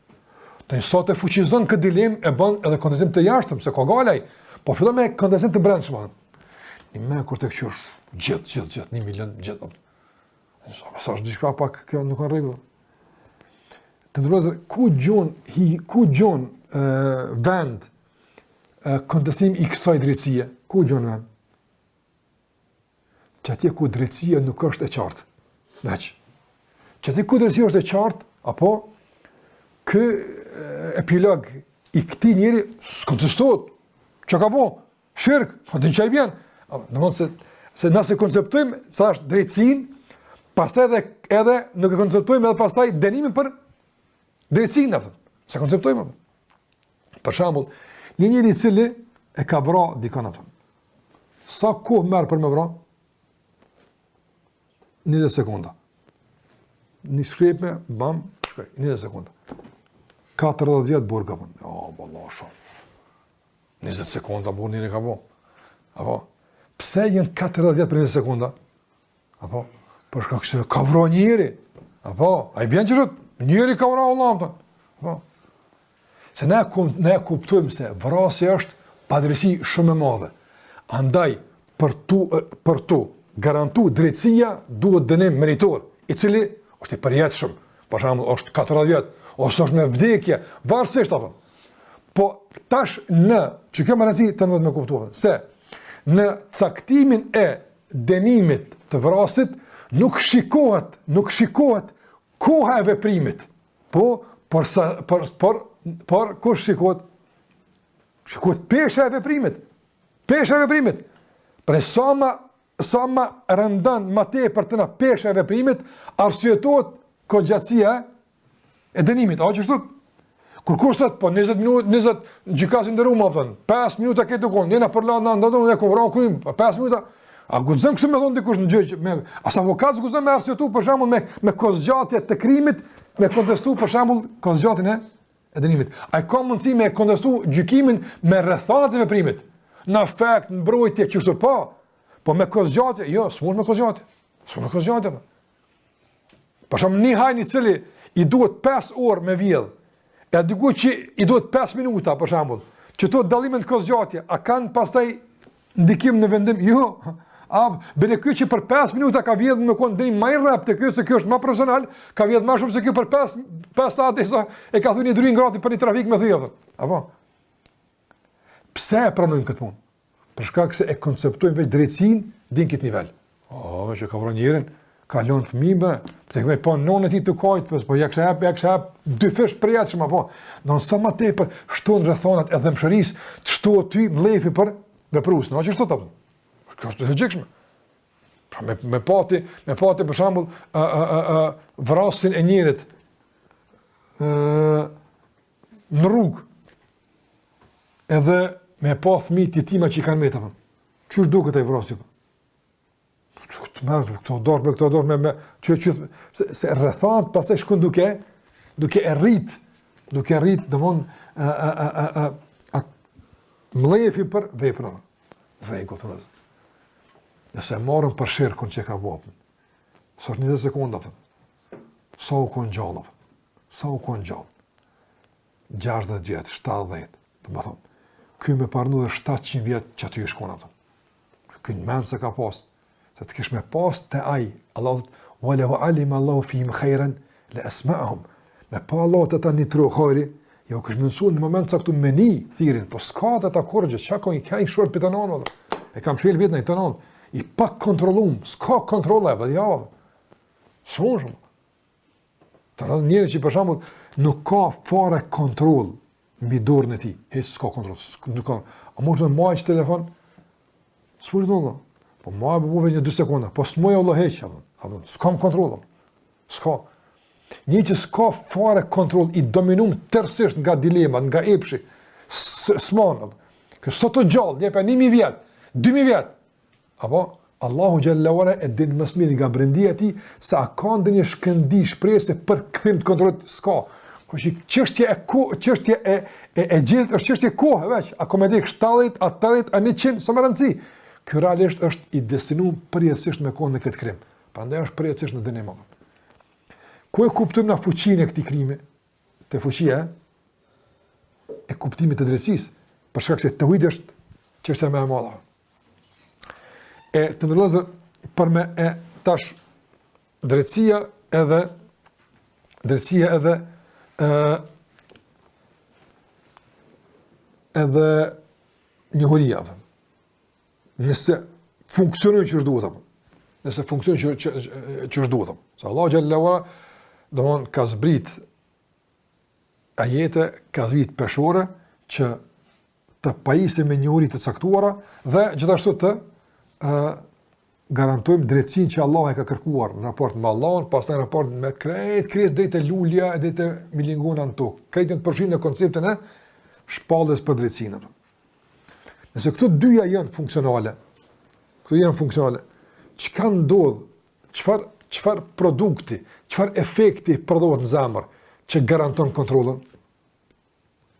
Të një sot e fuqizon këtë dilemë e bën edhe kontestim të jashtëm, se ka galaj, po fillon me kontestim të mbrendshëm, apo. Një me kur të këqyrë, gjithë, gjithë, gjithë, një milion, gjithë, apo. Sa është diçka pak kjo nuk ka rregull. Të nderuar vëllezër, ku gjon hi, ku gjon vend kontestimi i kësaj drejtësie? Ku gjon vend? Që atje ku drejtësia nuk është e qartë. Veç. Që atje ku drejtësia është e qartë, apo ky epilog i këtij njeri s'kontestohet. Çka ka bo? Shirk, po din çaj bjen. Domethënë se se nëse konceptojmë sa është drejtësinë, pastaj edhe edhe nuk e konceptojmë edhe pastaj dënimin për drejtësinë apo. S'e konceptojmë apo. Për shembull, një njeri i cili e ka vra dikon apo. Sa kohë merr për me vra? 20 sekonda. Një shkrepme, bam, shkoj, 20 sekonda. 40 vjet burg apo. Jo, vallah shumë. 20 sekonda burr njëri ka bo. Apo, pse janë 40 vjet për 20 sekonda? Apo, për shkak se ka vra njeri. Apo, a i bjen qështu? Njeri ka vra Allah, apo. Apo, se ne, ne kuptojmë se vrasja është padrejtësi shumë e madhe. Andaj, për tu, për tu garantu drejtësia, duhet dënim meritor, i cili është i përjetshëm. Për shembull, është 40 vjet, ose është me vdekje, varësisht apo. Po tash në, që kjo me rëndësi të ndodhë me kuptu, se në caktimin e dënimit të vrasit, nuk shikohet, nuk shikohet koha e veprimit, po, por, sa, por, por, por, kush shikohet? Shikohet pesha e veprimit, pesha e veprimit, pra sa ma, sa ma rëndon ma tepër te na pesha e veprimit, arsyetohet kohëgjatësia e dënimit, a qështu? Kur kush thot, po 20 minuta, 20 gjykatës i nderuar, më thon, 5 minuta këtu kon, jena për lanë në ndonjë ne ku vran ku, 5 minuta. A guxon kështu me thon dikush në gjyq, me as avokat s'guxon me arsyetu për shembull me me kohëzgjatje të krimit, me kontestu për shembull kohëzgjatjen e e dënimit. A ka mundësi me kontestu gjykimin me rrethanat e veprimit? Në efekt, në mbrojtje, qështu po? Po me kohëzgjatje, jo, s'mund me kohëzgjatje. S'mund me kohëzgjatje. Po. Për shembull një hajn i cili i duhet 5 orë me vjedh, e dikush që i duhet 5 minuta për shembull, qëto dallime në kohëzgjatje, a kanë pastaj ndikim në vendim? Jo. A bile ky që për 5 minuta ka vjedh me kon deri më i rreptë ky se ky është më profesional, ka vjedh më shumë se ky për 5 5 sate sa e ka thy një dru ngrati për një trafik me thy apo. Apo. Pse e pranojmë këtë punë? Për shkak se e konceptojmë veç drejtësinë deri në këtë nivel. O, që ka vra njerin, ka lënë fëmijë, be, po të po nënën e tij të kajt, po, po ja kisha jap, ja kisha jap dyfish përjetshëm apo. Do sa më tepër shton rrethanat e dhembshërisë, të shtohet ty mllefi për veprues, no qështu apo. Kjo është e logjikshme. Pra me me pati, me pati për shembull ë ë ë ë vrasjen e njerit ë në rrugë edhe me pa fëmijët jetima që i kanë mbetë apo. Qysh duket ai vrasje? Të merr këto dorë me këto dorë me me që që se, se rrethanat pastaj shkon duke duke e rrit, duke e rrit domthon ë ë ë ë ë a mllefi për veprën. Rregull të vëzë. Nëse e marrim për shirkun që ka bo, s'është 20 sekonda, për. sa u konë gjallë, sa u konë gjallë. 60 vjet, 70, domethonë, ky me pa rrnu dhe 700 vjet që aty i shkon, apo. Ky në mend s'e ka pas, se të kish me pas te ai, Allahu thotë, wa lau alima Allahu fihim khajren, le esmeahum, me pa Allahu te ta një trohë hajri, jau kish mundësu në moment caktu me ni thirrjen, po s'ka te ta kurgjë, çka ka i ka i short për të nanë, e kam shel vetën i të nanë, i pa kontrollum, s'ka kontroll e, ja, s'mund shumë. Të rëzë njeri që për shembull nuk ka fare kontroll mbi dorën e tij, hiç s'ka kontroll, nuk ka. A mund të mbaj që telefon? S'mund të vëlla. Po maj po veç një 2 sekonda, po s'muj vëlla hiç, apo, apo s'kam kontroll. S'ka. Një që s'ka fare kontroll i dominum tërësisht nga dilema, nga epshi, s'mon. Kë sot të gjallë, jepe 1000 vjet, 2000 vjet. Apo? Allahu xhelle ue ala e din më së miri nga brendia e tij se a ka ndonjë shkëndijë shprese për kthim të kontrollit, s'ka. Kështu që çështja e ko, çështja e e exhelit është çështje kohe veç, a ka me dek 70, a 80, a 100, s'o me rëndësi. Ky realisht është i destinuar përjetësisht me konë në këtë krim. Prandaj është përjetësisht në dënim. Ku e kuptojmë na fuqinë e këtij krimi? Te fuqia e kuptimit të drejtësisë, për shkak se teuhidi është çështja më e madhe. E të nderuar vëllezër, për me e tash drejtësia edhe drejtësia edhe e, edhe njohuria. Nëse funksionojnë qysh duhet, apo. Nëse funksionojnë që, që, qysh duhet, apo. Se Allah xhelle ue ala, domethënë, ka zbrit ajete, ka zbrit peshore, që të pajisim me njohuri të caktuara dhe gjithashtu të ë garantojmë drejtësinë që Allah e ka kërkuar në raport me Allahun, pastaj në raport me krejt krijesat deri te lulja e deri te milingona në tokë. Krejt janë të përfshirë në konceptin e shpalljes për drejtësinë. Nëse këto dyja janë funksionale, këto janë funksionale, çka ndodh? Çfarë çfarë produkti, çfarë efekti prodhohet në zemër që garanton kontrollin?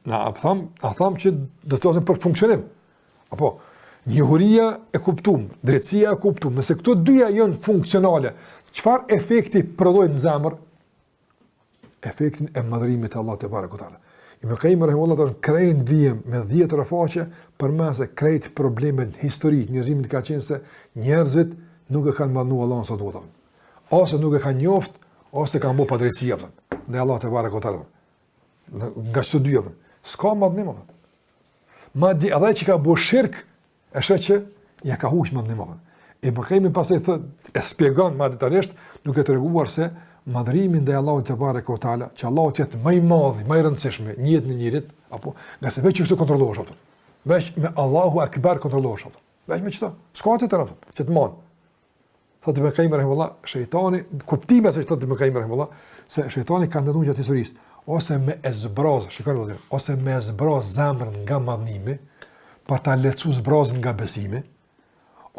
Na a tham, a tham që do të flasim për funksionim. Apo njohuria e kuptum, drejtësia e kuptum, nëse këto dyja janë funksionale, çfarë efekti prodhojnë në zemër? Efektin e madhërimit të Allahut tebareke ue teala. Ibn Kajimi rahimehullah tash krejt në vijim me dhjetëra faqe përmend se krejt problemet në histori të njerëzimit ka qenë se njerëzit nuk e kanë madhnu Allahun sa duhet. Ose nuk e kanë njoft, ose kanë bërë padrejtësi apo. Ndaj Allahut tebareke ue teala. Nga çdo dyja. S'ka madhnim apo. Madje edhe që ka bërë shirk, e sheh që ja ka huq madhnim apo. Ibn Kajimi pastaj thot e shpjegon më detajisht duke treguar se madhërimi ndaj Allahut tebareke ue teala, që Allahu të jetë më i madhi, më i rëndësishmi në jetën e njerit, apo ngase veç kështu kontrollohesh apo. Veç me Allahu Akbar kontrollohesh apo. Veç me çto? S'ka tjetër apo, që të mon. Thotë Ibn Kajimi rahimullah, shejtani, kuptimi se thotë Ibn Kajimi rahimullah, se shejtani ka tentu gjatë historisë, ose me e zbraz, shikoni vëllezër, ose me e zbraz zemrën nga madhnimi, për ta lehtësu zbrazjen nga besimi,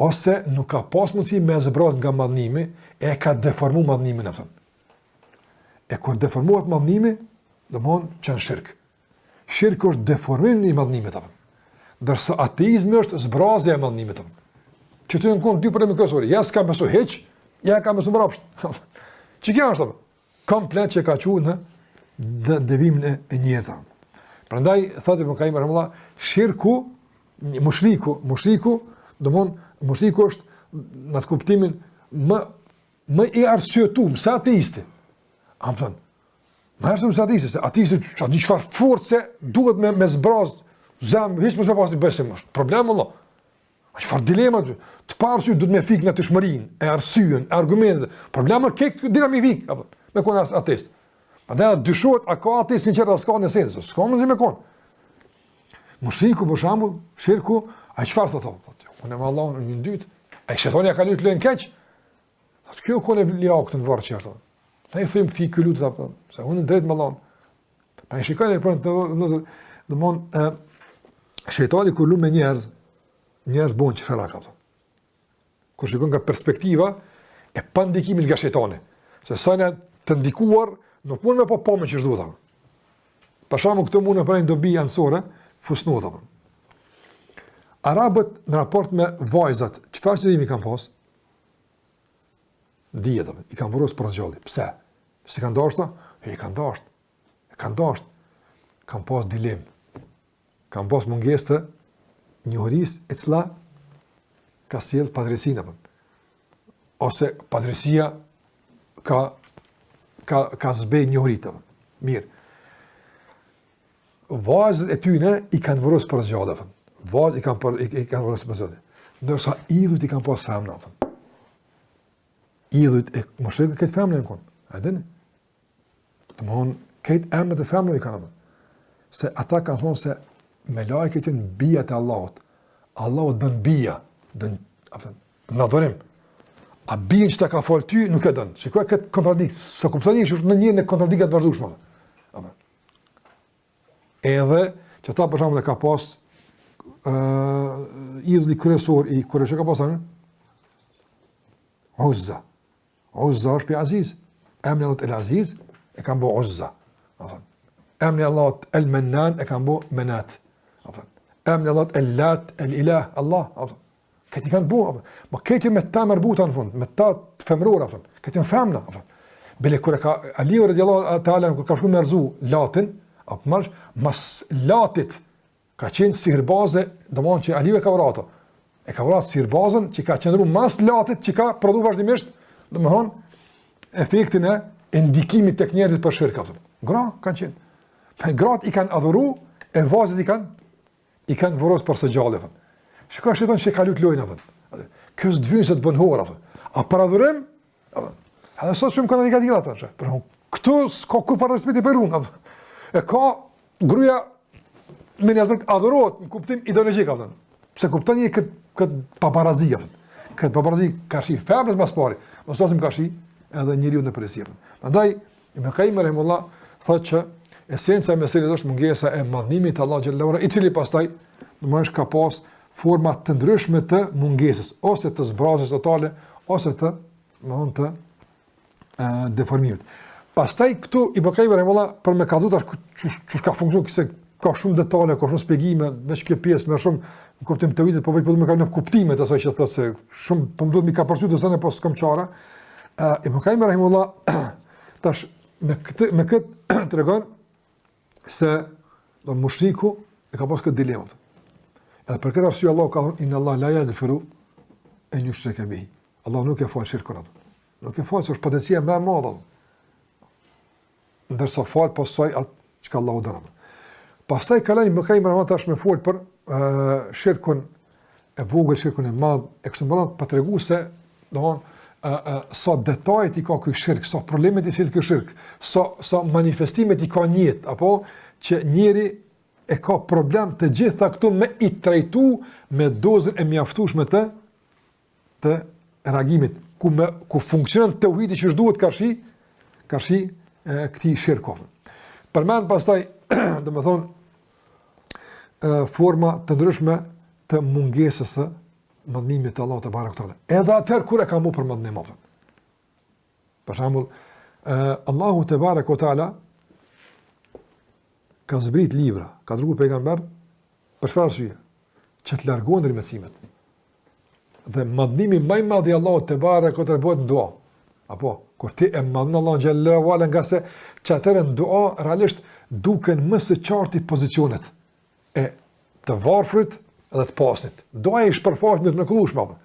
ose nuk ka pas mundësi me e zbraz nga madhnimi, e ka deformu madhnimin, apo. E kur deformohet madhnimi, domethonë çon n'shirk. Shirku është deformim i madhnimit apo. Ndërsa ateizmi është zbrazja e madhnimit apo. Që të janë konë dy probleme kryesore, ja s'ka besu hiç, ja ka besu mbrapsht. Që kjo është apo? Komplet që ka çu në de, devimin e, e njerit. Prandaj thotë Ibn Kajimi rahimullah, shirku, mushriku, mushriku, domthon mushriku është në atë kuptimin më më i arsyetuar se ateisti. A më thënë, Më arsyem se ateisti, se ateisti, a di çfarë force duhet me, me zbraz, zemë, hiç mos me pas një besim, është problem, Allah. A çfarë dilema, të, të pa arsye duhet me fik natyrshmërinë, e arsyen, e argumentet, problem është kek dira me fik, apo, me konë ateist. Prandaj dyshohet, a ka ateist sinqert, a s'ka në esencë, s'ka mundësi me konë. Mushriku, për shembull, shirku, a çfarë thotë, thotë, jo, unë me Allahun, unë një dytë, a i shejtani ja ka lujtë lojën keq, Thotë, kjo kone liakët në varë që thotë. Na i thujmë këtij ky lutet, apo, se unë drejt me Allahun. Pa i shikoni e përnë të vëllezër, domethënë, e, shejtani kur lun me njerëz, njerëz bohen qesharak, apo. Kur shikon nga perspektiva e pandikimit nga shejtani, se sa jena të ndikuar, nuk mund me pa pamjen qysh duhet, apo. Për shembull këtu mund të bëjnë dobi anësore, fusnota. Apo. Arabët në raport me vajzat, çfarë qëndrimi kanë pas? Dihet, i kanë varros për s'gjalli. Pse? S'i kanë dashtë? E, i kanë dashtë. E kanë dashtë. Kanë pas dilemë. Kanë pas mungesë të njohurisë e cila ka sjell padrejtësinë apo. Ose padrejtësia ka ka ka zbeh njohuritë apo. Mirë. Vajzat e tyne i kanë varros për s'gjalli apo. Vajzat i kanë për i, i kanë varros për s'gjalli. Ndërsa idhujt i kanë pas femna apo. Idhujt e mushrikëve krejt femna janë konë. A dini? Domethënë, krejt emrat e femnave i kanë apo. Se ata kanë thonë se melajket janë bijat e Allahut. Allahu don bija, don, apo, në adhurim. A bijën që ta ka falë ty, nuk e don. Shiko këtë kontradikt, s'e kupton që është në një në kontradikta të vazhdueshme. Apo. Edhe që ata për shembull e ka pas ë uh, idhulli kryesor i kurejshëve ka pas emrin? Uzza. Uzza është prej Aziz. Emri i Allahut El Aziz e kanë bo Uzza. Apo. Emri i Allahut El Mennan e kanë bo Menat. Apo. Emri i Allahut El Lat, El Ilah, Allah. Apo. Këto i kanë bo, apo. Ma këto me ta mërbuta në fund, me ta të femror, apo. Këto janë femna, apo. Bile kur e ka Aliu radiallahu ta'ala kur ka shku me rrëzu Latin, apo marsh, mas Latit Ka qenë sihirbaze, domethënë që Aliu e ka vratë. E ka vratë sihirbazën që ka qëndru mas Latit që ka prodhu vazhdimisht, domethënë, efektin e, e ndikimit tek njerëzit për shirk. Apo. Gra kanë qenë. Pe gratë i kanë adhuru, e vajzat i kanë, i kanë vorros për së gjalli. Apo. Shiko shejtani që ka lujt lojën. Apo. Kjo s'të vyn se të bën hor. Apo. A për adhurim? Apo. Edhe sot shumë kanë i ka apo. Për këtu s'ka kurrfarë respekti për grunë. Apo. E ka gruaja me një aspekt adhurohet në kuptim ideologjik apo. Pse kupton një kët kët pabarazi apo. Kët pabarazi karshi femrës më së pari, mos flasim karshi edhe njeriu në përgjithësi. Prandaj Ibn Qayyim rahimullah thotë që esenca e meselës është mungesa e madhnimit të Allahut xhelle ue ala, i cili pastaj domosdoshmë ka pas forma të ndryshme të mungesës ose të zbrazjes totale ose të domthon të deformimit. Pastaj këtu Ibn Kajimi rahimullah për me kallzu tash qysh qysh ka funksionu se ka shumë detale, ka shumë shpjegime, veç kjo pjesë më shumë në kuptim të teuhidit, po veç po du me kalu në kuptimet asaj që thotë se shumë po më duhet mi kapërcy do sene po s'kam çare. Ë Ibn Kajimi rahimullah tash me këtë me këtë tregon se do mushriku e ka pas këtë dilemë. Edhe për këtë arsye Allahu ka thënë inna Allah la yaghfiru an yushraka bihi. Allahu nuk e fal shirkun atë. Nuk e fal se është padrejtësia më e madhe. Ndërsa fal pastaj atë çka Allahu don. Pastaj kalon Ibn Kajim rahimullah tash me fol për uh, shirkun e vogël, shirkun e madh, e kështu me radhë pa tregu se, domthon, ë ë sa detajet i ka ky shirk, sa problemet i sjell ky shirk, sa sa manifestimet i ka në jetë, apo që njeri e ka problem të gjitha këto me i trajtu me dozën e mjaftueshme të të reagimit, ku, me, ku funksionon teuhidi qysh duhet karshi, karshi e, këtij shirku. Përmend pastaj, domethonë, e, forma të ndryshme të mungesës së madhnimit të Allahut tebareke ue teala. Edhe atëherë kur e ka bo për madhnim, apo. Për shembull, Allahu tebareke ue teala ka zbrit libra, ka dërgu pejgamber, për çfarë arsye? Që të largohen ndërmjetësimet. Dhe madhnimi më i madh i Allahut tebareke ue teala bëhet në dua. Apo, kur ti e madhnon Allahun xhelle ue ala ngase që atëherë në dua realisht duken më së qarti pozicionet e të varfrit dhe të pasunit. Duaja i shpërfaq me të mrekullueshme apo.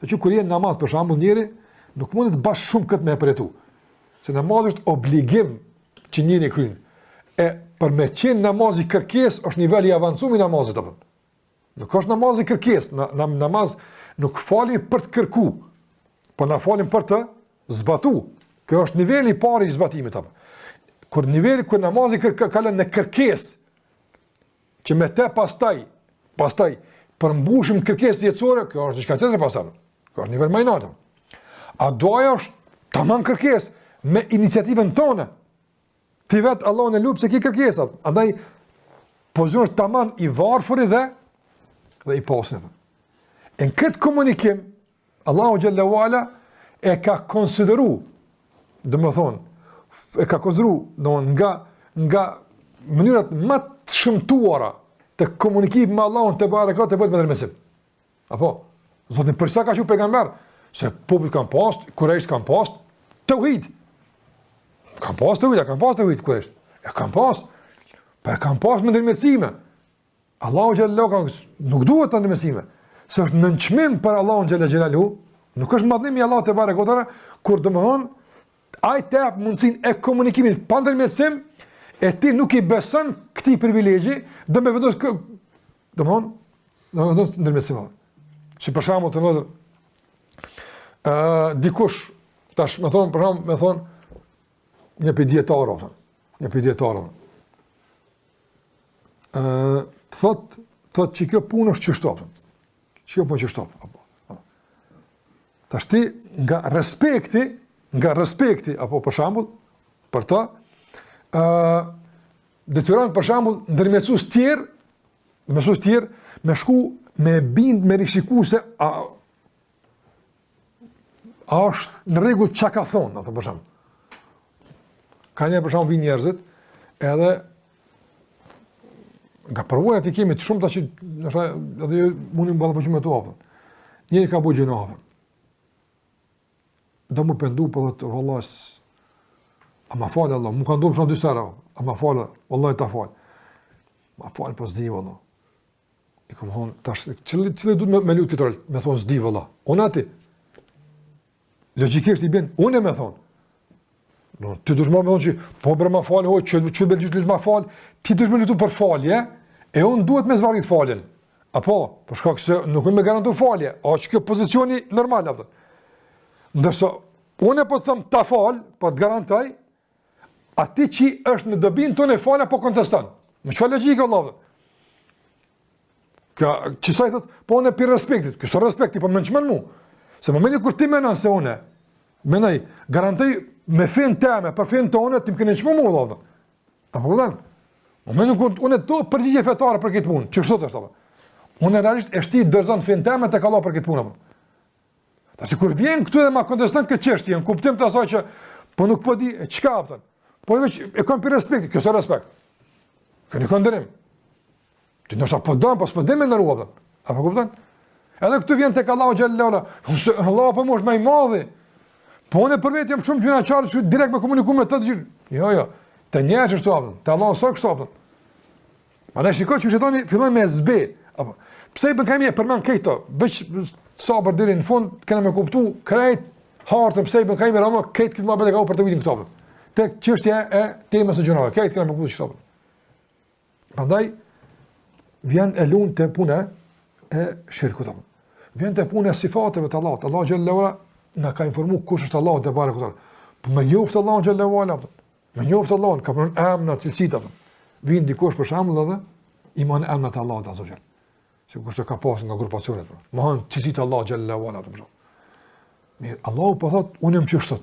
Dhe që kur je në namaz për shembull njeri nuk mundet bash shumë këtë me e përjetu. Se namazi është obligim që njeri e kryen. E për me qenë namazi kërkesë është nivel i avancuar i namazit apo. Nuk është namazi kërkesë, në, në namaz nuk falim për të kërku, po na falim për të zbatu. Kjo është niveli i parë i zbatimit apo. Kur niveli kur namazi kërk, kalon në kërkesë, që me te pastaj, pastaj përmbushim kërkesë jetësore, kjo është diçka tjetër pastaj. Kjo është nivel më i lartë. A duaja është tamam kërkesë me iniciativën tonë. Ti vetë Allahun e lut se ki kërkesa. Andaj pozicioni është tamam i varfëri dhe dhe i pasuni. E në këtë komunikim Allahu xhelle ue ala e ka konsideru, domethonë, e ka konsideru, domethonë, nga nga mënyrat më të shëmtuara të komunikimit me Allahun tebareke të bëhet me ndërmjetësim. Apo, Zoti për çka ka çu pejgamber? Se populli kanë pas, kurejshët kanë pas teuhid. Kanë pas teuhid, kanë pas teuhid kurejshët. E kanë pas. Po e kanë pas me ndërmjetësime. Allahu xhelle ka nuk duhet të ndërmjetësime. Se është nënçmim për Allahun xhelle xhelaluhu, nuk është madhnim i Allahut tebareke ue teala, kur domethonë ai të jep mundësinë e komunikimit pa ndërmjetësim, e ti nuk i beson këtij privilegji, do me vendos Domethonë, do me vendos ndërmjetësim. Si për shembull të nderuar, uh, dikush, tash me thonë, për shembull, me thonë, një prej dijetarëve, një prej dijetarëve, uh, thot, thot që kjo punë është qështu, që kjo punë qështu, apo, apo. Tash ti nga respekti, nga respekti, apo për shembull, për ta, uh, detyron për shembull ndërmjetësues tjerë, ndërmjetësues tjerë me shku me bind me rishiku se a. A është në rregull çka ka thonë, atë për shembull. Ka një për shembull vijnë njerëzit, edhe nga përvojat i kemi të shumta që ndoshta edhe ju mundni me ballafaqu me to apo. Njëri ka bo gjynah. Do m'u pendu po thotë valla a ma fal Allah, mu ka ndodhur shumë disa herë, a ma fal, vallahi ta fal. Ma fal po s'di valla. I kam thonë, tash, cili, cili duhet me, me lujt këtë rol? Me thonë, s'di valla. Unë a ti. Logjikisht i bjen, unë e me thonë. No, ti dush me thonë që, po bre ma falë, ho, që, që be gjysh ma falë, ti dush me lutu për falje, e unë duhet me zvarrit faljen. Apo, për shkak se nuk me garantu falje, a që kjo pozicioni normal, apo. Ndërsa, unë e po të them ta falë, po të garantoj, A ti që është në dobin tonë e falja po konteston. Me çfarë logjike vëlla? Ka që sa i thot, po unë për respektit, ky s'është respekti, po më çmon mu. Se momenti kur ti menon se unë menoj, garantoj me fen teme, për fen tonë, ti më ke nënçmu mu vëlla. A po kupton? Momentin kur unë do përgjigje fetare për këtë punë, ç'është është apo? Unë realisht e shti dorëzon fen teme tek Allah për këtë punë apo. Tash kur vjen këtu edhe ma konteston këtë çështje, në kuptim të asaj që po nuk po di çka apton. Po veç e kam për respekt, kjo është respekt. Kjo nuk ka nderim. Ti ndoshta po don, po s'po din me nderu apton. A po kupton? Edhe këtu vjen tek Allahu xhelle ve ala. Allahu po më është më i madhi. Po unë për vetë jam shumë gjynahqar që direkt me komuniku me të të gjithë. Jo, jo. Te njerëzit është apton. Te Allahu s'është kështu apton. Prandaj shiko që shejtani fillon me zbe. Apo pse Ibn Kajimi e përmend këto? Veç sabër deri në fund kena me kuptu krejt hartën pse Ibn Kajimi rama krejt këtë muhabet e ka për të vitin këto. Tek çështja e temës së gjynaheve, krejt kena me kuptu çfarë. Prandaj vjen e lun te puna e shirkut apo. Vjen te puna e sifateve të Allahut. Allahu xhelle ve ala na ka informu kush është Allahu tebareke ve teala. Po me njoftë Allahun xhelle ve ala. Me njoftë Allahun, ka përmend emna, cilësitë, apo. Vjen dikush për shembull edhe, i mohon emnat e Allahut azze ve xhel. Sikurse ka pasë nga grupacionet, pra. Mohon cilësitë e Allahut xhelle ve ala, për Mirë, Allahu po thot, unë jam qështu.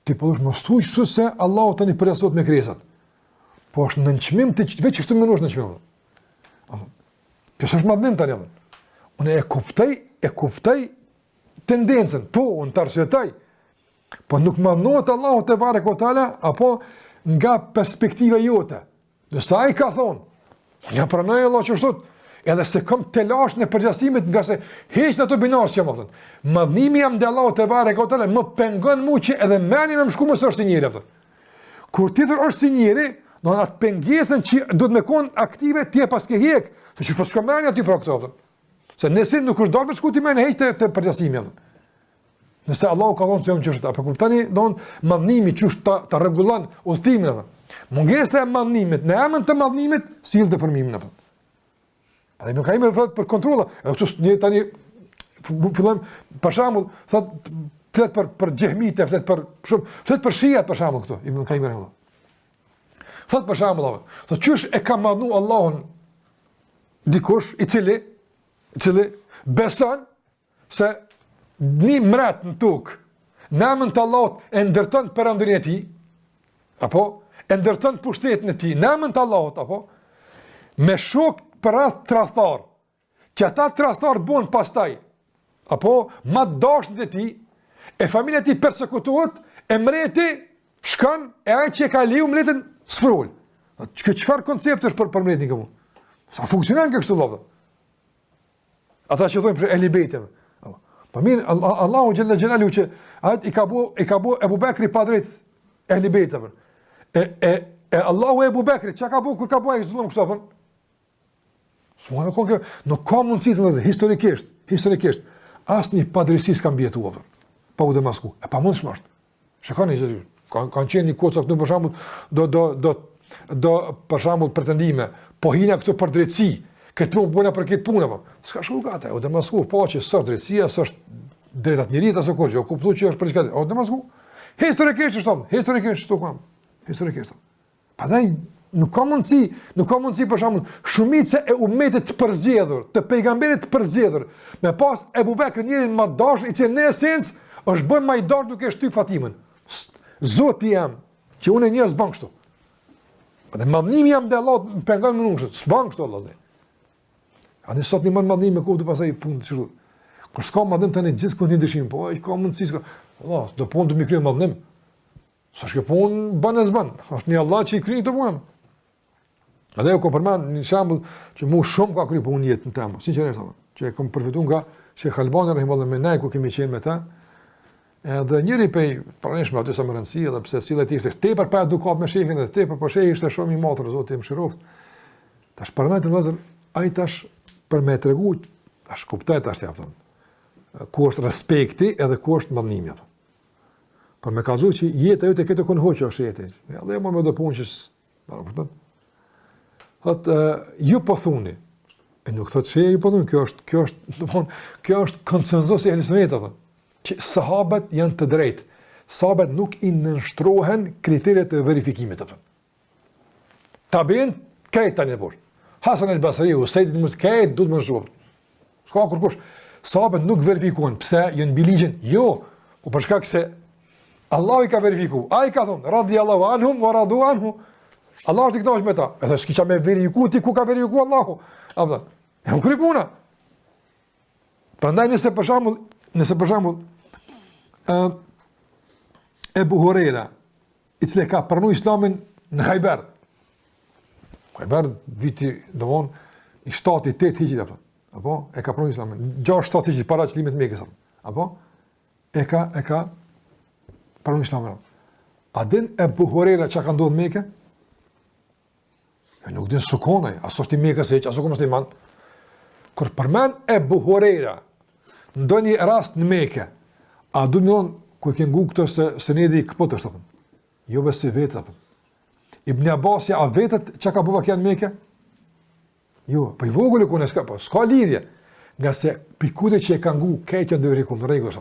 Ti po thush, mos thuj kështu se Allahu tani përngjasohet me krijesat. Po është nënçmim ti veç kështu më është nënçmim. Apo. Kjo s'është madhnim tani apo. Unë e kuptoj, e kuptoj tendencën, po unë të arsyetoj. Po nuk madhnohet Allahu tebareke ve teala apo nga perspektiva jote. Nëse ai ka thonë, unë ja pranoj Allah qështu, edhe s'e kam telashin e përngjasimit ngase hiç në ato binarë që më thonë. Madhnimi jem ndaj Allahut tebareke ve teala, më pengon mu që edhe meni me më shku mos është si njeri. Për. Kur tjetër është si njeri, në atë pengesën që do të me konë aktive, ti e paske hjek, se që po s'ka meni aty për këto. Për. Se nëse nuk është dashtë me shku ti meni hiç te, te përngjasimi. Për. Nëse Allahu ka thonë se jam qështu, apo kuptoni, don madhnimi qysh ta ta rregullon udhëtimin apo. Mungesa e madhnimit në emër të madhnimit sjell deformimin apo. Pa Ibn Kajimi thotë për kontrolla, edhe këtu një tani fillon për shembull, thot flet për për xhehmitë, flet për shumë, flet për shiat për shembull këtu, Ibn Kajimi rahimehullah. Thot për shembull, thot qysh e ka madhnu Allahun dikush i cili i cili beson Se një mret në tokë, në emën të Allahut e ndërton perandorinë e tij, apo e ndërton pushtetin e tij, në emën të Allahut, apo me shok përreth tradhtar, që ata tradhtar bon pastaj, apo ma të dashnit e tij, e familja e tij persekutohet, e mreti shkon e ai që e ka leju mretin sfrol. Që çfarë koncepti është për për mretin këtu? Sa funksionon kjo kështu vëlla? Ata që thonë për Ehli Bejtin. Po mirë, Allahu xhelle xhelaluhu që ajt i ka bu i ka bu Ebu Bekri padrejt Ehli Bejteve. E e e Allahu Ebu Bekri çka ka bu kur ka bu ai zullum kështu apo? S'mund të kjo, nuk ka mundësi të ndodhë historikisht, historikisht asnjë padrejtësi s'ka mbijetuar. Pa u demasku. E pamundshme është. Shikoni që kanë kanë qenë një kohë caktuar për shembull do do do do për shembull pretendime, po hina këtu për drejtësi, këtë punë bëna për këtë punë apo. S'ka shku gata, u demasku po që s'është drejtësia, s'është drejtat njeriut aso kurrë, u kuptu që është për çka, u demasku. Historikisht është, historikisht këtu kam. Historikisht. Prandaj nuk ka mundësi, nuk ka mundësi për shembull, shumica e umetit të përzgjedhur, të pejgamberit të përzgjedhur, me pas Ebu Bekrin njerin më të dashur, i cili në esencë është bërë më i dashur duke shtyp Fatimën. Zoti jem, që unë e njoh s'bën kështu. Dhe madhnimi jem ndaj Allahut më pengon më kështu, s'bën kështu Allah. A ne sot një më madhnim me kuptu pasaj punë të çfarë. Kur s'ka madhnim tani gjithkund një dyshim, po ai ka mundësi s'ka. Allah, do punë do mi kry madhnim. S'është kjo punë bën e s'bën. Është një Allah që i kryen këto punë. Edhe ju kom përmend një shembull që mu shumë ka kry punë n'jetën teme, sinqerisht apo, që e kom përfitu nga Shejh Albani rahimehullah me nej ku kemi qenë me ta. Edhe njëri pej pranishme aty sa më rëndësi, edhe pse sjellja e tij ishte tepër pa edukat me shehin edhe tepër po shehi ishte shumë i matur, Zoti e mëshiroft. Tash përmend vëllazër, ai tash për me tregu, tash kuptoj tash ja thon. Ku është respekti edhe ku është madhnimi apo. Për me kallzu që jeta jote këtë kon hoqë është jetë. Ja dhe më me do punë që Po kupton? Thot ju po thuni. E nuk thot se ju po thuni, kjo është kjo është, domthon, kjo është konsensus i ehli sunetit apo. Që sahabët janë të drejtë. Sahabët nuk i nënshtrohen kritereve të verifikimit apo. Tabiin krejt tani por. Hasan el Basri, Seid ibn Musaib duhet më nënshtruar. S'ka kurkush. Sahabët nuk verifikohen. Pse? Janë mbi ligjin? Jo. Po për shkak se Allahu i ka verifiku. Ai ka thonë, radi Allahu anhum, wa radu anhu. Allah është i kënaqur me ta. Edhe s'ki ça me verifiku ti ku ka verifiku Allahu. Apo. E u kry puna. Prandaj nëse për shembull, nëse për shembull ë Ebu Hurejra, i cili ka pranu islamin në Hajber. Hajber, viti, domthon, i 7 i 8 hixhri, apo, apo, e ka pranu islamin, 6, 7 hixhri, para çlirimit të Mekës, apo, e ka, e ka pranu islamin. A din Ebu Hurejra çka ka ndodhë në Mekë? E nuk din s'u kon ai, as është i Mekës hiç, as u kon musliman. Kur përmend Ebu Hurejra, ndonjë rast në Mekë, a do të thonë ku e ke ngu këtë se senedi i këput është apo? Jo be si vetë apo. Ibn Abbasi a vetet çka ka bo vaki në Mekë? Jo, po i vogël ku s'ka, po s'ka lidhje. Ngase pikute që e ka ngu krejt janë të verifikum në rregull.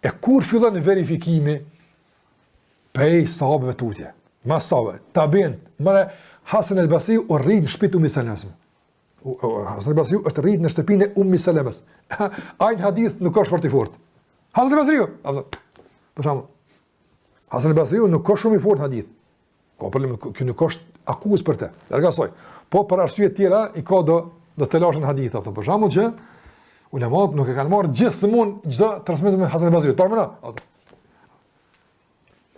E kur fillon verifikimi prej sahabëve tutje. Mas sahabëve, tabiin, more Hasan el Basri u rrit në shtëpi të Ummi Selemes. Hasan el Basri është rrit në shtëpinë e Ummi Selemes. Ai në hadith nuk është fort i fortë. Hasan el Basri, apo për shembull. Hasan el Basri nuk është shumë i fortë në hadith. Ka problem, kjo nuk është akuzë për të. Larg asaj. Po për arsye të tjera i ka do do telashe në hadith apo për shembull që ulemat nuk e kanë marrë gjithmonë çdo transmetim me Hasan el Basri. Por më na.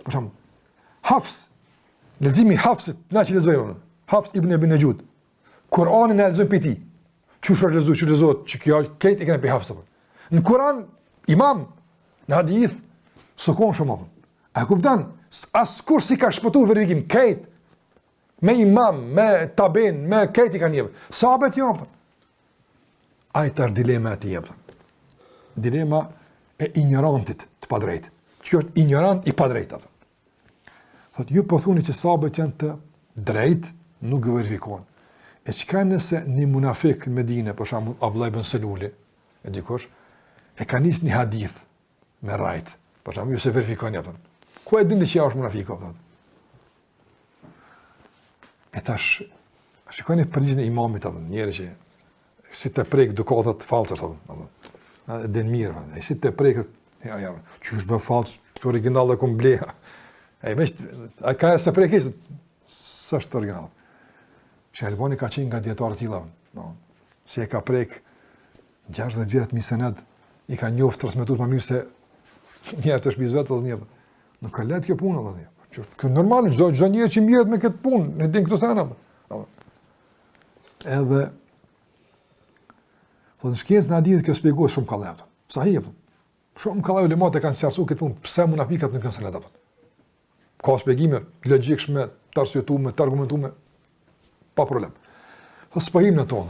Për shembull, Hafs, leximi i Hafsit, na që lexojmë. Hafs ibn Abi Najud. Kur'anin e lexojmë prej tij. Qysh është lexu, qysh lexohet, që kjo krejt e kena prej Hafsit. Në Kur'an imam në hadith s'u kon shumë apo. A kupton? Askush s'i ka shpëtu verifikim krejt me imam, me tabiin, me krejt i kanë jep. Sahabët jo apo. Ai tash dilema e tij apo. Dilema e injorantit të padrejtë. Që është injorant i padrejtë apo. Thot ju po thoni që sahabët janë të drejtë, nuk verifikohen. E çka nëse një munafik në Medinë, për shembull Abdullah ibn Seluli, e dikush, e ka nis një hadith me rrejt. Për shembull, ju s'e verifikoni apo. Ku e dini që është munafik apo? E tash shikoni përgjigjen e imamit apo njëri që si të prek dukatat fallc apo. Apo. E din mirë, apo. E si të prek ja ja, që është bë fallc, origjinal e kom ble. Ai veç a ka se prek ishte s'është origjinal. Sheh Albani ka qenë nga dijetarët e tilla, no. Si e ka prek 60 vjet me sened, i ka njoft transmetues më mirë se njerëz të shtëpisë vetë asnjë. Nuk ka lehtë kjo punë vëllai. Që është kjo normal, çdo çdo njeri që mirret me këtë punë, ne din këto sene. Edhe po në shkencën e hadithit kjo shpjegohet shumë kollaj. Sahih apo? Shumë kollaj ulemat e kanë qartësuar këtë punë pse munafikat nuk janë sened apo. Ka shpjegime logjikshme, të arsyetuara, të argumentuara pa problem. Po s'po him në to.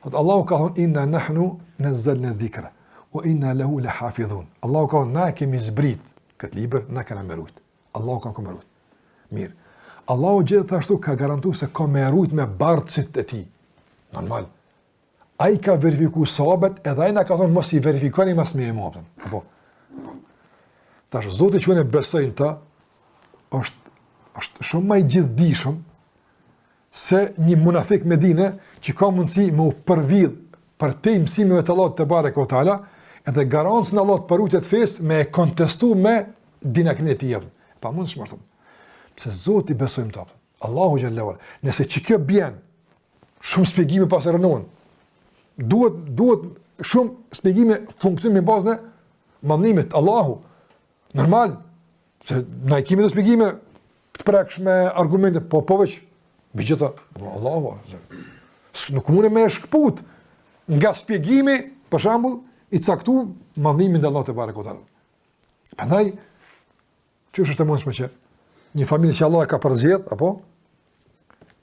Thot Allahu ka thonë inna nahnu nazzalna dhikra wa inna lahu lahafizun. Allahu ka thonë na kemi zbrit këtë libër, na kena me rujt. Allahu ka me rujt. Mirë. Allahu gjithashtu ka garantuar se ka me rujt me bartësit e tij. Normal. Ai ka verifiku sahabët edhe ai na ka thonë mos i verifikoni mas meje më apo. Apo. Tash Zoti që unë besoj në të është është shumë më i gjithëdijshëm se një munafik Medine që ka mundësi me u përvidh përtej mësimeve të Allahut tebareke ve teala, edhe garancën e Allahut për rujtje të fesë me e kontestu me dinakërinë e tij. Pamundshme është. Pse Zoti besojmë të. Allahu xhelle ve ala. Nëse që kjo bjen, shumë shpjegime pas rrënohen. Duhet, duhet shumë shpjegime funksionimi në bazën e madhnimit, Allahu. Normal, se na i kemi do shpjegime të prekshme, argumente, po po veç, mbi gjitha, po Allahu, se, nuk mundem me e shkëput nga shpjegimi, për shembull, i caktu madhnimin e Allahut tebareke ve teala. Prandaj, Qysh është e mundshme që një familje që Allah e ka përzgjedh, apo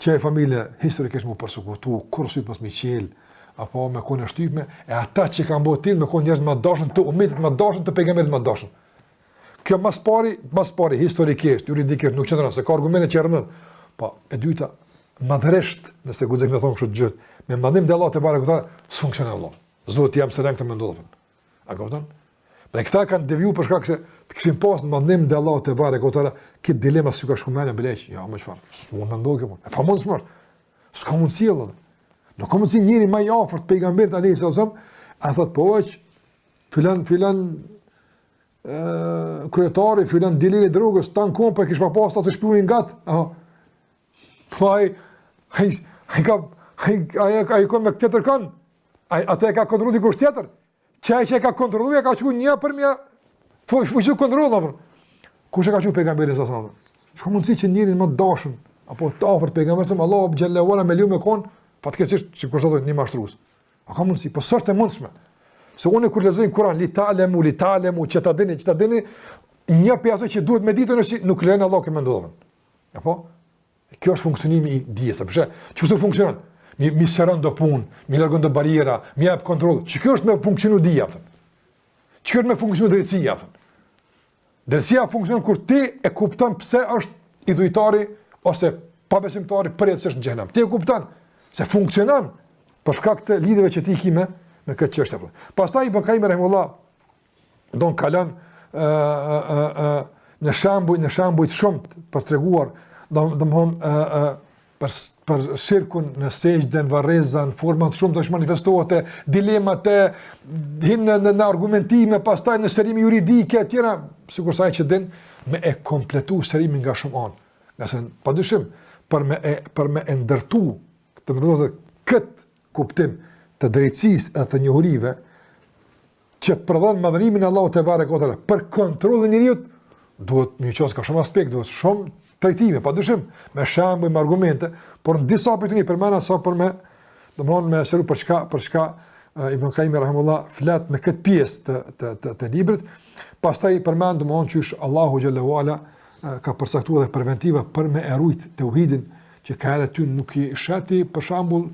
që e familje historikisht m'u persekutu, kurrë sytë mos me çel, apo me konë e shtypme, e ata që kanë bërë tillë me konë njerëz më dashun të umetit më dashun të pejgamberit më dashun. Kjo mas pari, mas pari historikisht, juridikisht nuk qëndron se ka argumente që e rrënojnë. Po e dyta, madhërisht, nëse guxoj me thonë kështu gjë, me madhnim të Allahut tebareke ve teala, s'funksionon Allah. Zoti jem s'e len këtë me ndodhur. A kupton? Dhe këta kanë deviju për shkak se të kishin pas në madhnim të Allahut tebareke ve teala, këtë dilema s'ju ka shku mendja bile, jo, më çfarë, s'mund të ndodhë kjo punë. E pamundshme është. S'ka mundësi vëlla. Nuk ka mundësi njeri më i afërt pejgamberit alayhis salam, a thot po veç filan filan ë kryetari filan dileri i drogës tan kohën po e kish pa pas atë shpiunin gat. Aha. Po ai ai ai ka ai ai ai ka me tjetër kan. Ai atë e ka kontrolluar dikush tjetër. Që ai që e ka kontrolluar e ka çu një për një po fuqi kontroll apo. Kush e ka çu pejgamberin sa sa? S'ka mundësi që njerin më të dashur apo të afërt pejgamberit sa Allahu xhelle ve ala me leju me kon, fatkeqësisht sikur thotë një mashtrues. A ka mundësi? Po s'është e mundshme. Se unë kur lexoj Kur'an li ta'lemu li ta'lemu që ta dini, që ta dini, një prej asaj që duhet me ditë është që nuk lejon Allahu kjo me ndodhur. Apo? Kjo është funksionimi i dijes, apo pse? Qështu funksionon? Mi mi sqaron do punë, mi largon do barriera, mi jep kontroll. Që kjo është me funksionu dija, apo? Që kjo është me funksionu drejtësia, apo? Drejtësia funksionon kur ti e kupton pse është idhujtari ose pabesimtari përjetësisht në xhehenem. Ti e kupton se funksionon për shkak të lidhjeve që ti ki me me këtë çështje. Pastaj Ibn Kajimi rahimullah don kalon ë ë ë ë në shembuj në shembuj të shumtë për treguar do domthon ë ë për për shirkun në sexhde në varreza në forma të shumta që manifestohet e dilemat e hin në, në, në argumentime pastaj në sqarime juridike e tjera sikurse ai që din me e kompletu sqarimin nga shumë anë ngase padyshim për me e për me e ndërtu të ndërtuar kët kuptim të drejtësisë e të njohurive që prodhon madhërimin e Allahut tebareke ve teala për kontrollin e njeriut, duhet me qasë ka shumë aspekt, duhet shumë trajtime, pa dyshim, me shembuj, me argumente, por në disa prej tyre përmenda sa për me, domthon me sqaru për çka, për çka Ibn Kajimi rahimullah flet në këtë pjesë të të të, të librit, pastaj përmend domthon qysh Allahu xhelle ve ala ka përcaktuar edhe preventiva për me e rujt teuhidin që ka herë ty nuk i sheh ti për shembull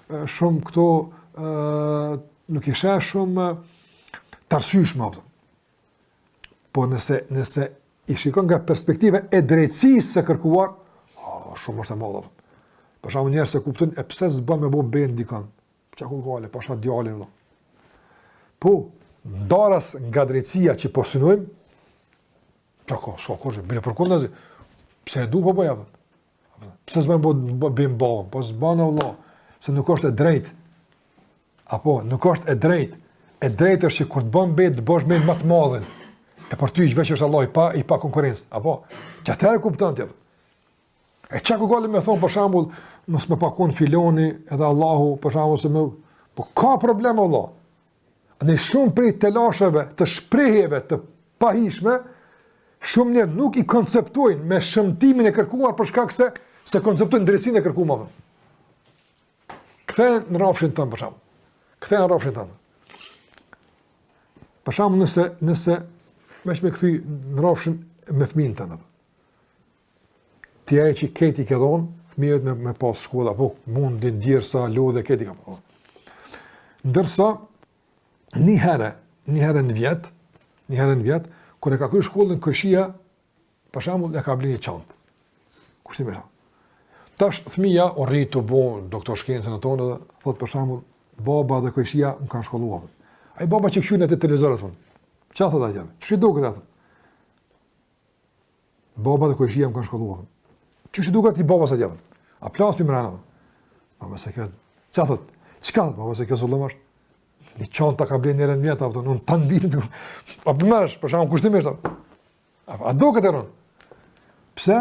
shumë këto ë nuk i sheh shumë të arsyeshme apo. Po nëse nëse i shikon nga perspektiva e drejtësisë së kërkuar, oh, shumë është e madhe. Për shembull njerëz s'e kuptojnë e pse s'bën me bo be n'dikon. Çka ku gale, pasha djallin vëlla. Po, ndaras nga drejtësia që po synojmë, çka ka, s'ka kurrë, bile përkundrazi. Pse e du po bëj apo? Pse s'bën bo be n'babën? Po s'bën vëlla, se nuk është e drejtë. Apo nuk është e drejtë. E drejtë është që kur të bën be, të bësh me më të madhin. E për ty veç është Allahu i pa i pa konkurrencë. Apo, që atëherë kupton ti. E çka ku gale me thon për shembull, mos me pa kon filoni edhe Allahu për shembull se më po ka problem vëlla. Në shumë prej telasheve të shprehjeve të pahishme, shumë njerëz nuk i konceptojnë me shëmtimin e kërkuar për shkak se s'e konceptojnë drejtësinë e kërkuar. Ktheje në rrafshin tënd për shembull. Ktheje në rrafshin tënd. Për shembull nëse nëse veç me kthy në rrafshin me fëmijën tënd. Ti ai që krejt i ke dhon, fëmijët me me pas shkolla, apo mundin djersa, lodhje krejt i ka. Po. Ndërsa një herë, një herë në vjet, një herë në vjet, kur e ka kryer shkollën kojshia, Për shembull, ja ka blerë një çantë. Kushtimisht. Tash fëmija u rrit u bë doktor shkencë në tonë dhe thot për shembull, baba dhe kojshia më kanë shkolluar. Ai baba që kqyr atë televizor thonë. Çfarë thotë ai? Ç'i duket atë? Baba dhe kojshia më kanë shkolluar. Qysh i duket atij babës atje? A plas pi mrena? Po se kjo. Çfarë thot? Çka thot? Po se kjo zullum është. Një çantë ta ka blerë një herë në vjet, apo unë tan vitin. Po më për shembull kushtimisht. A, a duket e rëndë? Pse?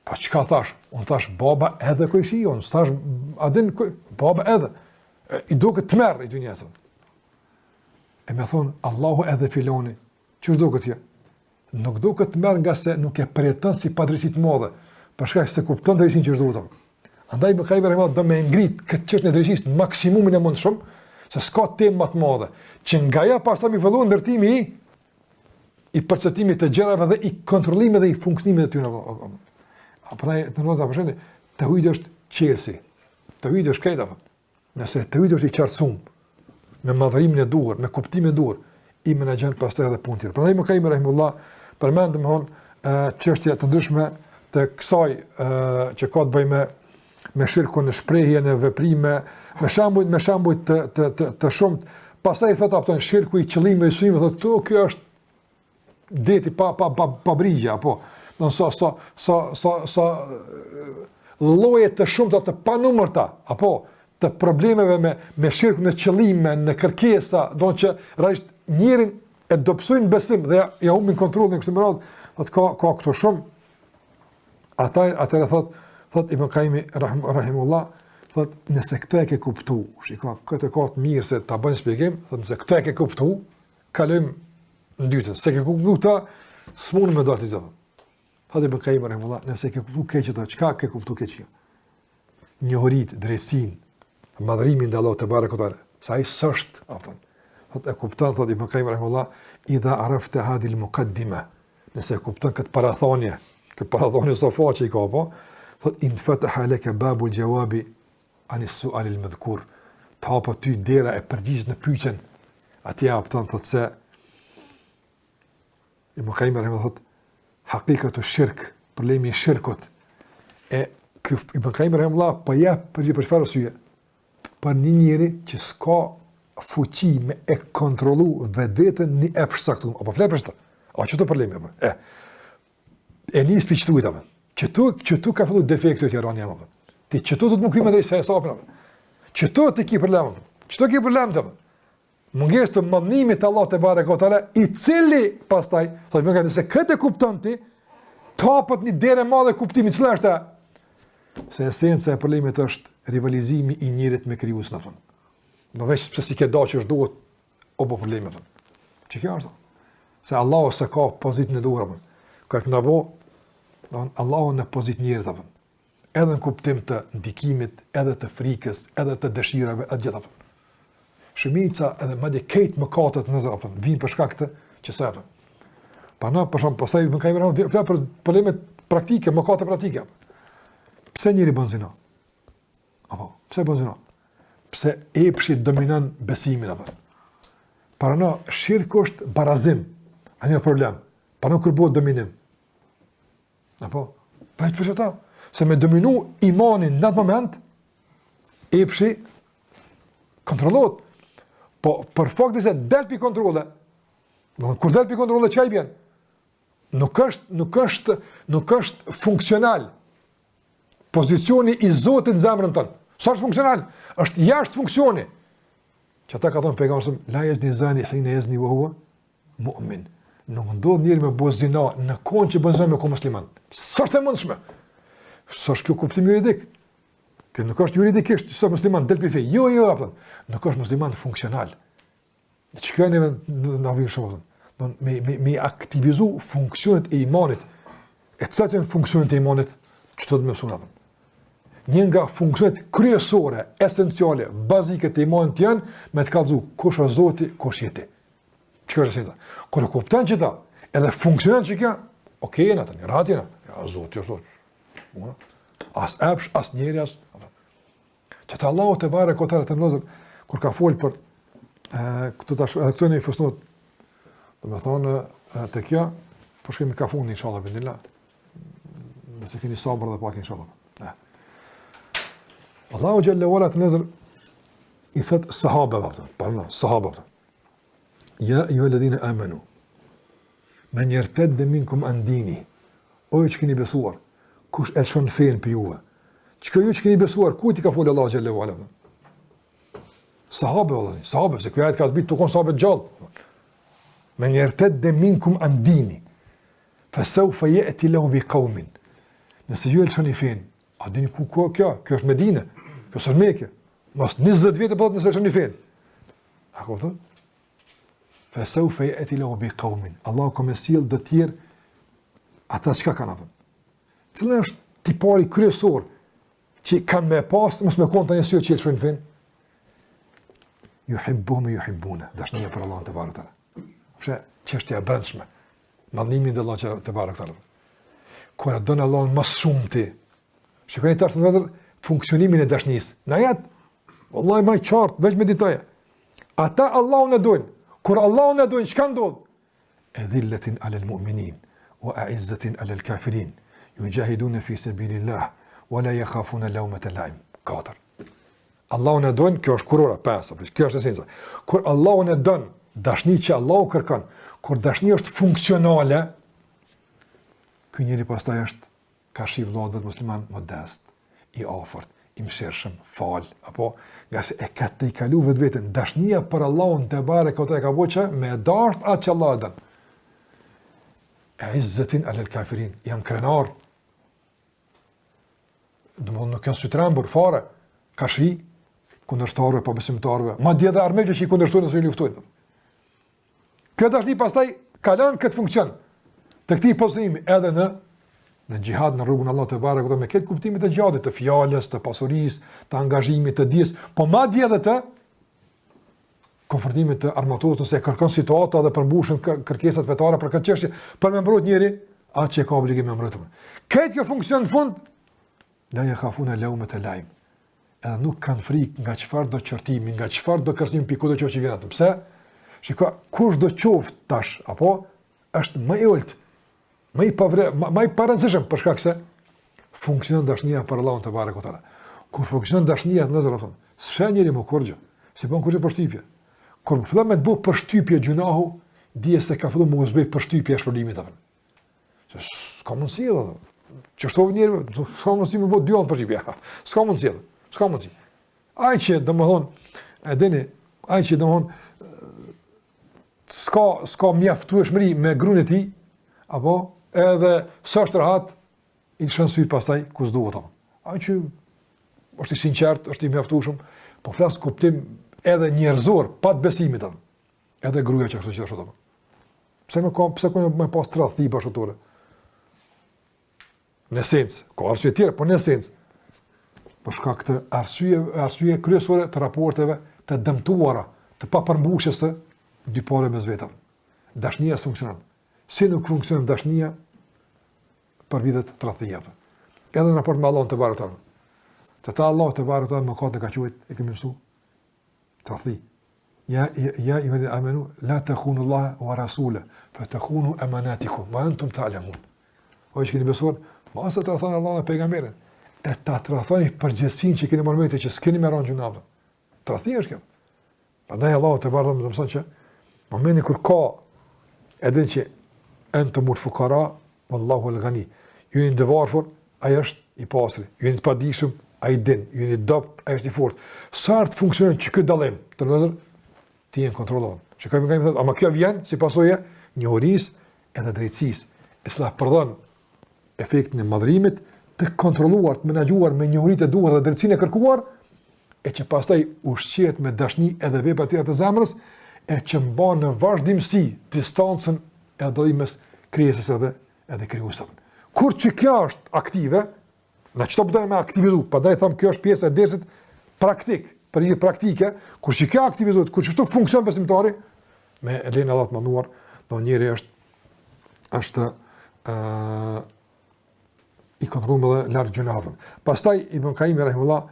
Po çka thash? Unë thash baba edhe kojshi, unë thash, a din, baba edhe. I duket tmerr i dynjasë. E me thonë, Allahu edhe filoni, qysh duket kjo? Nuk duket tmerr ngase nuk e përjeton si padrejtësi të madhe, për shkak se kupton drejtësinë qysh duhet. Andaj Ibn Kajimi rahimehullah do me ngrit këtë çështjen e drejtësisë në maksimumin e mundshëm, se s'ka temë më të madhe, që nga ajo pastaj me fillu ndërtimi i i perceptimit të gjërave dhe i kontrollimit dhe i funksionimit të tyre. A pra të ndoshta për shembull, teuhidi është çelësi. Teuhidi është krejt apo. Nëse teuhidi është i qartësum, me madhërimin e duhur, me kuptimin e duhur, i menaxhon pastaj edhe punët tjera. Prandaj Ibn Kajimi rahimehullah përmend domthon çështje të ndryshme të kësaj që ka të bëjë me me shirkun në shprehje, në veprime, me shembuj, me shembuj të të të të shumtë. Pastaj thotë apo shirku i qëllimeve e synimeve, thotë këtu kjo është deti pa pa pa pa brigje apo do sa sa sa sa sa lloje të shumta të panumërta apo të problemeve me me shirk në qëllime, në kërkesa, do që realisht njerin e dobësojnë besim dhe ja, ja humbin kontrollin kështu me radhë, thotë ka ka këto shumë. Ata atëherë thot thot Ibn Kajimi rahim, rahimullah, thot nëse këtë e ke kuptu, shiko, këtë ka të mirë se ta bën shpjegim, thot nëse këtë e ke kuptu, kalojmë në dytën. S'e ke kuptu këtë, s'mund me dalë të dytën. Thotë Ibn Kajimi rahimullah, nëse ke kuptu keq ato, çka ke kuptu keq kjo? Njohuritë, drejtësinë, madhërimin ndaj Allahut tebareke ve teala, se ai s'është, a Thot e kupton, thot Ibn Kajimi rahimullah, idha arafte hadhihil mukaddime, nëse e kupton këtë parathanie, këtë parathanie sa faqe i ka, po, thot infetaha leke babul xhevabi anis sualil medhkur, të hapet ty dera e përgjigjes në pyetjen, atje e kupton, thot se, Ibn Kajimi rahimullah thot, hakikatu shirk, problemi i shirkut, e ky Ibn Kajimi rahimullah po jep përgjigje për çfarë arsye? Për një njeri që s'ka fuqi me e kontrollu vetveten një epsh caktum, apo flet për çta? A qëtu problemi apo? E. E nis pi qëtu apo. Qëtu qëtu ka fillu defekti te ranja apo. Ti qëtu do të më kry me drejt se hesapin apo. Qëtu ti ki problem apo. Qëtu ki problem apo. Mungesë të madhnimit të Allahut tebareke ve teala, i cili pastaj, thotë më nëse këtë e kupton ti, të hapet një derë e madhe kuptimi, cila është se esenca e problemit është rivalizimi i njerit me krijuesin apo. Në veç pse s'i ke da qysh duhet, u bo problemi apo. Që kjo është? Se Allahu s'e ka pozitën e duhur apo. Ka këna bo, don Allahu në pozitë njerit apo. Edhe në kuptim të ndikimit, edhe të frikës, edhe të dëshirave, edhe gjitha apo. Shumica edhe madje krejt mëkatet në zë apo, vijnë për shkak të qësaj apo. Pa na për shembull, pastaj më ka vënë fjalë për probleme praktike, mëkate praktike. Pse njeri bën zina? Apo, pse bën zina? Pse epshi dominon besimin apo? Pra shirku është barazim, a një problem. Pra kur bëhet dominim. Apo, pa për çata, se me dominu imanin në atë moment, epshi kontrollohet. Po për faktin se del pi kontrolle, do kur del pi kontrolle çka i bjen? Nuk është, nuk është, nuk është funksional pozicioni i Zotit në zemrën tënde. S'është funksional, është jashtë funksioni. Që ata ka thonë pejgamberi, la jezni zani hine jezni ve huve mu'min. Nuk ndodh njeri me bo zina në kohën që bën zina me kon musliman. S'është e mundshme. S'është kjo kuptim juridik. Kjo nuk është juridikisht, s'është musliman, del pi feje. Jo, jo, apo. Nuk është musliman funksional. Që kjo neve na vjen shumë, do me, me, me aktivizu funksionet e imanit, e cilat janë funksionet e imanit, që të të mësuna, apo. Një nga funksionet kryesore, esenciale, bazike të imanit janë me të kallzu kush është Zoti, kush je ti. Që është esenca? Kur e kupton qëta, edhe funksionon që kjo, okej, jena të një rahat jena, ja, Zoti është Zoti. As epsh, as njeri, as... Që të Allahu tebareke ve teala të vëllezër, kur ka folë për e, këtu tash, edhe këtu në i fusnot, domethonë, te kjo, po shkojmë ka fundi, inshallah, biidhnillah, nëse keni sabër dhe pak, inshallah. E. Allahu xhelle ve ala të vëllezër, i thot sahabeve, për, për, sahabeve, ja ejjuhelledhine amenu, men jertedde minkum an dinihi, o ju që keni besuar, kush e lëshon fenë prej juve, që kjo ju që keni besuar, kujt i ka folë Allahu xhelle ve ala? Sahabe, vëllai, sahabe, se ky ajet ka zbrit tu konë sahabet gjallë. Men jertedde minkum an dinihi, fe seufe je'til-lahu bi kaumin. Nëse ju e lëshoni fenë, a dini ku ku kjo? Kjo është Medine, kjo s'është Meke. Mas 20 vjetë po thotë nëse lëshoni fenë. A kupton? Fe seufe je'til-lahu bi kaumin. Allahu ka me sjell do tjerë ata çka kanë apo. Cili është tipari kryesor që kanë me pas, mos me konë të njësjo që e lëshojnë fenë? Juhibbuhum ve juhibbune, dashnia për Allahun tebareke ve teala. Pse çështja e brendshme, madhnimin e Allahut tebareke ve teala. Kur e don Allahun më shumë ti, shikoni tash vëllezër funksionimin e dashnisë. Në ajet, vallahi më qartë, veç meditoje. Ata Allahun e dojnë. Kur Allahun e dojnë, çka ndodh? Edhilletin alel mu'minin, wa a'izzetin alel kafirin, jujahidune fi sebilillah, wa la jekhafune leumete laim. 4. Allahun e dojnë, kjo është kurora, 5, kjo është esenca. Kur Allahun e don, dashni që Allahu kërkon, kur dashni është funksionale, ky njeri pastaj është karshi vëllaut vet musliman modest, i afërt, i mëshirshëm, fal, apo ngase e ka tejkalu vetveten, dashnia për Allahun tebareke ve teala e ka bo që me e dasht atë që Allahu e don. Eizzetin alel kafirin, janë krenar, domethënë nuk janë sytrembur fare, karshi kundërshtarëve, pabesimtarëve, madje edhe armiqve që i kundërshtojnë ose i luftojnë. Kjo dashni pastaj kalon këtë funksion të këtij pozicionimi edhe në në xhihad në rrugën e Allahut tebareke ve teala me këtë kuptimin të xhihadit, të fjalës, të pasurisë, të angazhimit, të dijes, po madje edhe të konfrontimit të armatosur nëse e kërkon situata dhe përmbushen kërkesat fetare për këtë çështje, për me mbrojt njeri, atë që ka obligim me mbrojt. Këtë kjo funksion në fund la jekhafune leumete laim. Edhe nuk kanë frikë nga çfarëdo qortimi, nga çfarëdo kërcënimi pi kudo qoftë që vjen atë. Pse? Shiko, kush do qoftë tash, apo është më i ulët, më i pavre, më, më i parëndësishëm për shkak se funksionon dashnia për Allahun tebareke ve teala. Kur funksionon dashnia në zemër, thonë, s'sheh njeri më kurrgjë, s'i bën kurrgjë përshtypje. Kur fillon me të bë përshtypje gjynahu, dije se ka filluar me u zbeh përshtypja e shpërblimit apo. Se s'ka mundësi edhe. Qështu njeri, s'ka mundësi me bo dy anë përshtypje. S'ka mundësi edhe. S'ka mundësi. Ai që, domethonë, e dini, ai që, domethonë, s'ka, s'ka mjaftueshmëri me grun e tij, apo edhe s'është rahat, i lëshon sytë pastaj ku s'duhet, apo. Ai që është i sinqert, është i mjaftueshëm, po flas kuptim edhe njerëzor, pa të besimit, apo. Edhe gruaja që ashtu që ashtu, apo. Pse më ka, pse ka me pas tradhti bashkëshortore? Në esencë, ka arsye tjera, po në esencë. Për shkak të arsye, arsye kryesore të raporteve të dëmtuara, të papërmbushjes së dy palëve mes vetave. Dashnia s'funksionon. Si nuk funksionon dashnia, përvidhet tradhtia. Edhe në raport me Allahun tebareke ve teala. Të ta Allahu tebareke ve teala mëkatin e ka quajt, e kemi mësu, Tradhti. Ja ja ejjuhel-ledhine amenu la takhunu Allah wa rasula fa takhunu amanatikum wa antum ta'lamun. O ju që keni besuar, mos e tradhtoni Allahun dhe pejgamberin. E ta tradhtoni përgjegjësinë që keni marrë me që s'keni me ra n'gjynah. Tradhti është kjo. Prandaj Allahu tebareke ve teala mëson që momentin kur ka edhe që entumul fukara Wallahu el-Ghani. Ju jeni të varfër, ai është i pasur. Ju jeni të padijshëm, ai din. Ju jeni të dobët, ai është i fortë. Sa herë të funksionon që ky dallim, të vëllezër, ti je në kontroll. Shikojmë nga thotë, ama kjo vjen si pasojë njohurisë edhe drejtësisë, e cila prodhon efektin e madhrimit të kontrolluar, të menaxhuar me njohuritë e duhura dhe drejtësinë e kërkuar, e që pastaj ushqehet me dashni edhe vepra tjera të zemrës, e që mban në vazhdimësi distancën e dallimin mes krijesës edhe edhe krijuesit. Kur që kjo është aktive, na çto po me aktivizu, prandaj tham kjo është pjesë e dersit praktik, përgjigje praktike, kur që kjo aktivizohet, kur qështu funksionon besimtari, me lejen e Allahut të madhëruar, do njeri është është ë uh, i kontrolluar dhe larg gjynaheve. Pastaj Ibn Kajimi rahimullah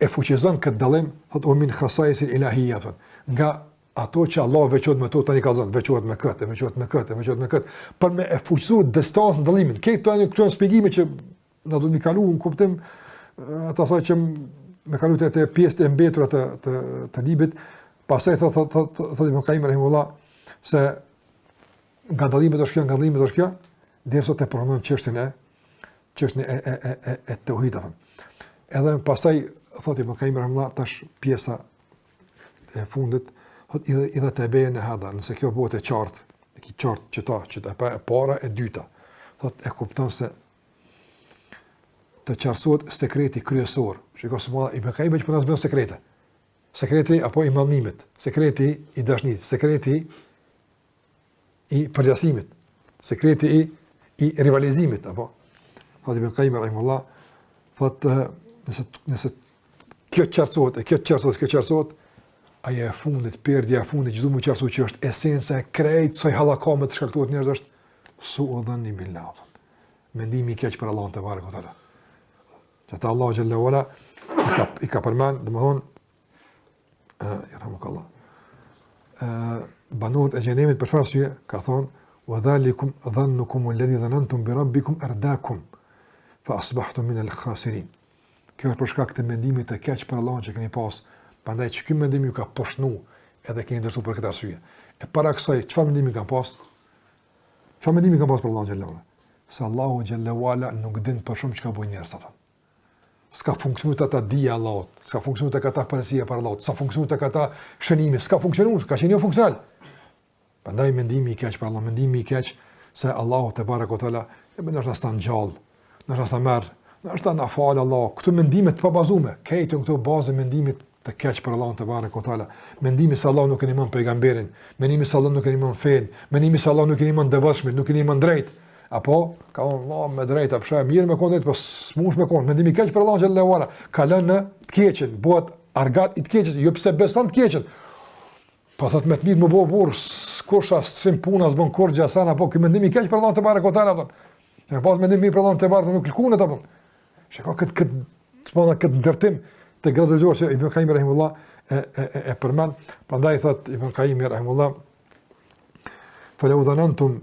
e fuqizon këtë dallim, thotë ue min khasaisil ilahiyya, nga ato që Allah veçohet me to tani kallzon, veçohet me këtë, veçohet me këtë, veçohet me këtë, për me e fuqizu distancën dallimin. Këto janë këto janë shpjegime që na do të kalu në kuptim të asaj që me kalu te te pjesët e mbetura të të të librit, pastaj thotë thotë thotë thotë Ibn Kajimi rahimullah se nga dallimet është kjo, nga dallimet është kjo, derisa të përfundon çështjen e çështjen e e e e e teuhidit. Edhe pastaj thotë Ibn Kajimi rahimullah tash pjesa e fundit, thotë idha idha tebejene hadha, nëse kjo bëhet e qartë, e ki qartë që ta, që ta e para e dyta, thotë e kupton se. të qartësohet sekreti kryesor. Shiko se ma Ibn Kajimi që po na zbulon sekrete. Sekreti apo i madhnimit, sekreti i dashnisë, sekreti i përngjasimit, sekreti i i rivalizimit apo thotë Ibn Kajimi rahimullah thotë nëse nëse kjo qartësohet e kjo qartësohet kjo qartësohet ajo e fundit perdja e fundit që du m'u qartësu që është esenca e krejt kësaj hallakame të shkaktohet njerëz është suu dhanni billah mendimi i keq për Allahun tebareke ve teala që ata Allahu xhelle ve ala i ka i ka përmend domethënë Jerhamukallah. Banorët e xhenemit për çfarë arsye ka thonë wa dhalikum dhannukum alladhi dhanantum bi rabbikum ardakum fa asbahtum min al-khasirin. Kjo është për shkak të mendimit të keq për Allahun që keni pas, prandaj që ky mendim ju ka poshtnu edhe keni dështu për këtë arsye. E para kësaj, çfarë mendimi kanë pas? Çfarë mendimi kanë pas për Allahun xhelle ve ala? Se Allahu xhelle ve ala nuk din për shumë çka bëjnë njerëzit apo. S'ka funksionu te ata dija e Allahut, s'ka funksionu tek ata përgjegjësia për Allahut, s'ka funksionu tek ata shënimi, s'ka funksionu, ka qenë jo funksional. Prandaj mendimi i keq për Allah, mendimi i keq se Allahu tebareke ve teala e bën ndoshta s'na ngjall, ndoshta s'na merr, ndoshta na fal Allah. Këto mendime të pabazume, krejt këto bazë mendimit të keq për Allahun tebareke ve teala. Mendimi se Allahu nuk e ndihmon pejgamberin, mendimi se Allahu nuk e ndihmon fenë, mendimi se Allahu nuk e ndihmon devotshmit, nuk e ndihmon drejt. Apo ka thonë Allah me drejt, apo shumë mirë me kon drejt, po s'mush me kon. Mendimi i keq për Allahun xhelle ve ala, kalon në të keqen, bëhet argat i të keqes, jo pse beson të keqen. Po thot me të mirë më bo burr, kush as sim puna s'bën kurrgjë asan apo ky mendim i keq për Allahun tebareke ve teala apo. Ne pas mendim mirë për Allahun tebareke nuk lkunet apo. Shiko kët kët s'po kët ndërtim të gradualizuar që Ibn Qayyim rahimullah e e e, e përmend, prandaj thot Ibn Qayyim rahimullah fa law dhanantum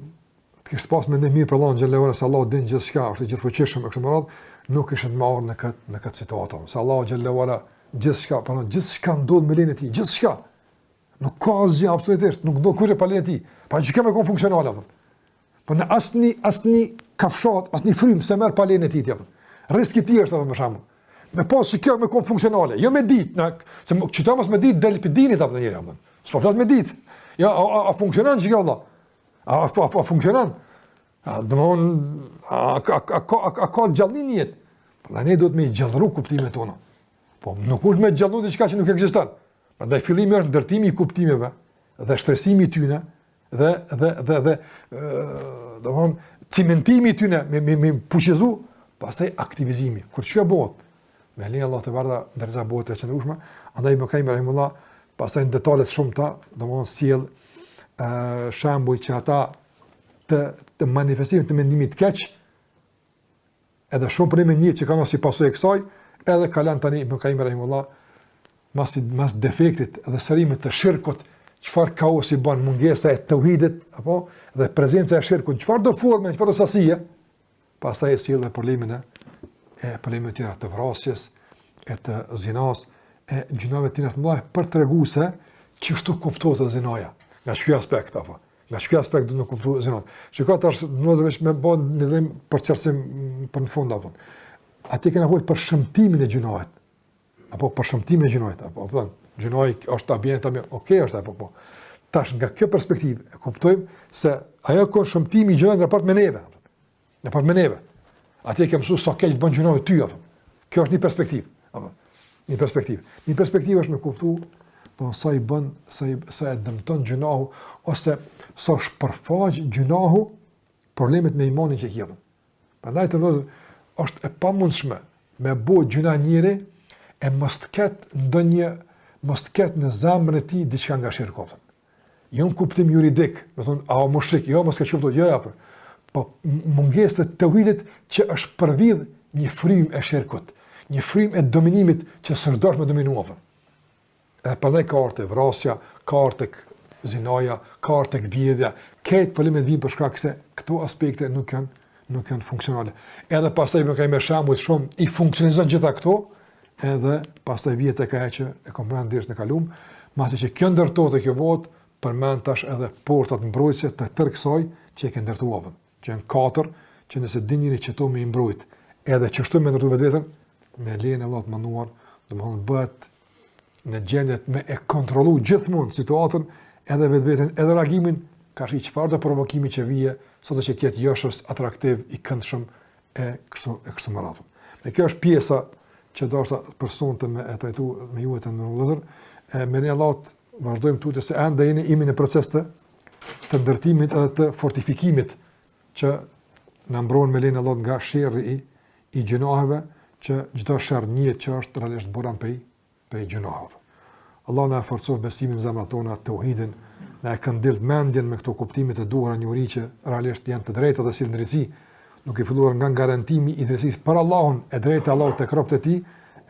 të kishte pas mendim mirë për Allahun xhelle ve ala se Allahu din gjithçka, është i gjithëfuqishëm e kështu me radhë, nuk ishte me ardhur në këtë në këtë situatë. Se Allahu xhelle ve ala gjithçka, po gjithçka ndodh me lejen e tij, gjithçka. Nuk ka asgjë absolutisht, nuk ndodh kurrë pa lejen e tij. Pa që me kon funksionale apo. Po në asnjë asnjë kafshat, asnjë frymë s'e merr pa lejen e tij apo. Rriski i tij është apo për shembull. Me pas si kjo me kon funksionale, jo me ditë, na se qëta mos me ditë del pi dinit apo njëri apo. S'po flas me ditë. Jo, a, a, a funksionon që kjo vëlla? A, a, a, a funksionon? A, domethonë, a, a, a, a, a, a ka gjallni në jetë? Po na ne duhet me i gjallëru kuptimet tona. Po nuk mund me gjallëru diçka që nuk ekziston. Prandaj fillimi është ndërtimi i kuptimeve dhe shtresimi i tyre dhe dhe dhe dhe domethonë cimentimi i tyre me me me fuqizu, pastaj aktivizimi. Kur çka bëhet? Me lejen e Allahut tebareke ndërsa bëhet e qëndrueshme, andaj Ibn Kajimi rahimullah, pastaj në detalet shumta, domethonë sjell ë shembuj që ata të të manifestimit të mendimit të keq, edhe shumë probleme në jetë që kanë si pasojë e kësaj, edhe kalon tani Ibn Kajimi rahimullah mas mas defektit dhe sërimit të shirkut, çfarë kaosi bën mungesa e teuhidit apo dhe prezenca e shirkut, çfarë do forme, çfarë do sasie, Pastaj e sjell edhe problemin e e problemeve tjera të vrasjes, e të zinas, e gjynaheve tjera të mëdha për tregu se qështu kuptohet edhe zinaja, nga ky aspekt apo nga ky aspekt do të kuptu zinat. Shiko tash do të veç me bën një dhim për qartësim për në fund apo. Aty kena fol për shëmtimin e gjynahit. Apo për shëmtimin e gjynahit, apo apo gjynahi është ta bjen ta bjen, okej është apo po. Tash nga kjo perspektivë e kuptojmë se ajo kon shëmtimi i gjynahit në raport me neve. Në raport me neve. Atje ke mësuar sa keq të bën gjynahi ty apo. Kjo është një perspektivë, apo. Një perspektivë. Një perspektivë është me kuptu do sa i bën, sa i sa e dëmton gjynahu ose sa shpërfaq gjynahu problemet me imanin që ke. Prandaj të vëzë, është e pamundshme me bo gjynah njeri e mos të ketë ndonjë, mos të ketë në zemrën e tij diçka nga shirku. Jo në kuptim juridik, me thonë, a o mushrik, jo, mos ke kuptu, jo, jo, po mungesë të teuhidit që është përvidh një frymë e shirkut, një frymë e dominimit që s'është dashtë me dominu, apo. Edhe prandaj ka ardhë te vrasja, ka ardhë tek zinaja, ka ardhë tek vjedhja, krejt problemet vijnë për shkak se këto aspekte nuk janë nuk janë funksionale. Edhe pastaj më ka me shembuj shumë i funksionalizon gjitha këto, edhe pastaj vjen tek ajo që e kom përmend dersin e kalum, masi që kjo ndërtohet e kjo bëhet, përmend tash edhe portat mbrojtëse të tërë kësaj që e ke ndërtuar apo që janë katër, që nëse din njeri qëto me i mbrojt, edhe qështu me ndërtu vetveten, me lejen e Allahut të madhëruar, domethonë bëhet në gjendje me e kontrollu gjithmonë situatën, edhe vetveten, edhe reagimin, karshi çfarëdo provokimi që vije, sado që të jetë joshës, atraktiv, i këndshëm, e kështu, e kështu me radhë. Dhe kjo është pjesa që deshta për sonte me e trajtu me ju të nderuar vëllezër, e me lejen e Allahut vazhdojmë tutje se ende jemi jemi në proces të të ndërtimit edhe të fortifikimit që na mbron me lejen e Allahut nga sherri i i gjynaheve që çdo sherr njihet që është realisht buron prej prej gjynaheve. Allahu na e forcoftë besimin në zemrat tona, teuhidin, na e këndelltë mendjen me këto kuptime të duhura njohuri që realisht janë të drejta dhe sjellin drejtësi, duke filluar nga garantimi i drejtësisë për Allahun, e drejta e Allahut tek robët e tij,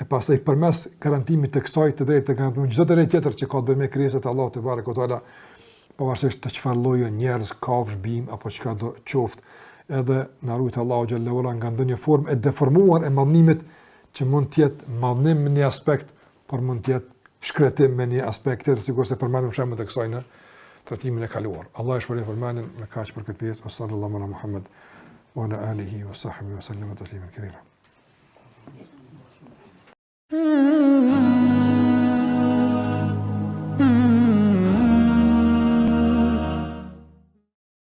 e pastaj përmes garantimit të kësaj të drejte të garantimit çdo të drejtë tjetër që ka të bëjë me krijesat e Allahut tebareke ue teala, pavarësisht të çfarë lloji njerëz, kafshë, bimë apo çka do qoftë, edhe na ruajtë Allahu xhelle ue ala nga ndonjë formë e deformuar e madhnimit që mund të jetë madhnim në një aspekt, por mund të jetë shkretim në një aspekt tjetër, sikurse përmendëm shembuj të kësaj në trajtimin e kaluar. Allahu ju shpërbleftë për vëmendjen me kaq për këtë pjesë. Sallallahu ala Muhammed wa ala alihi wa sahbihi wa sallam tasliman katira.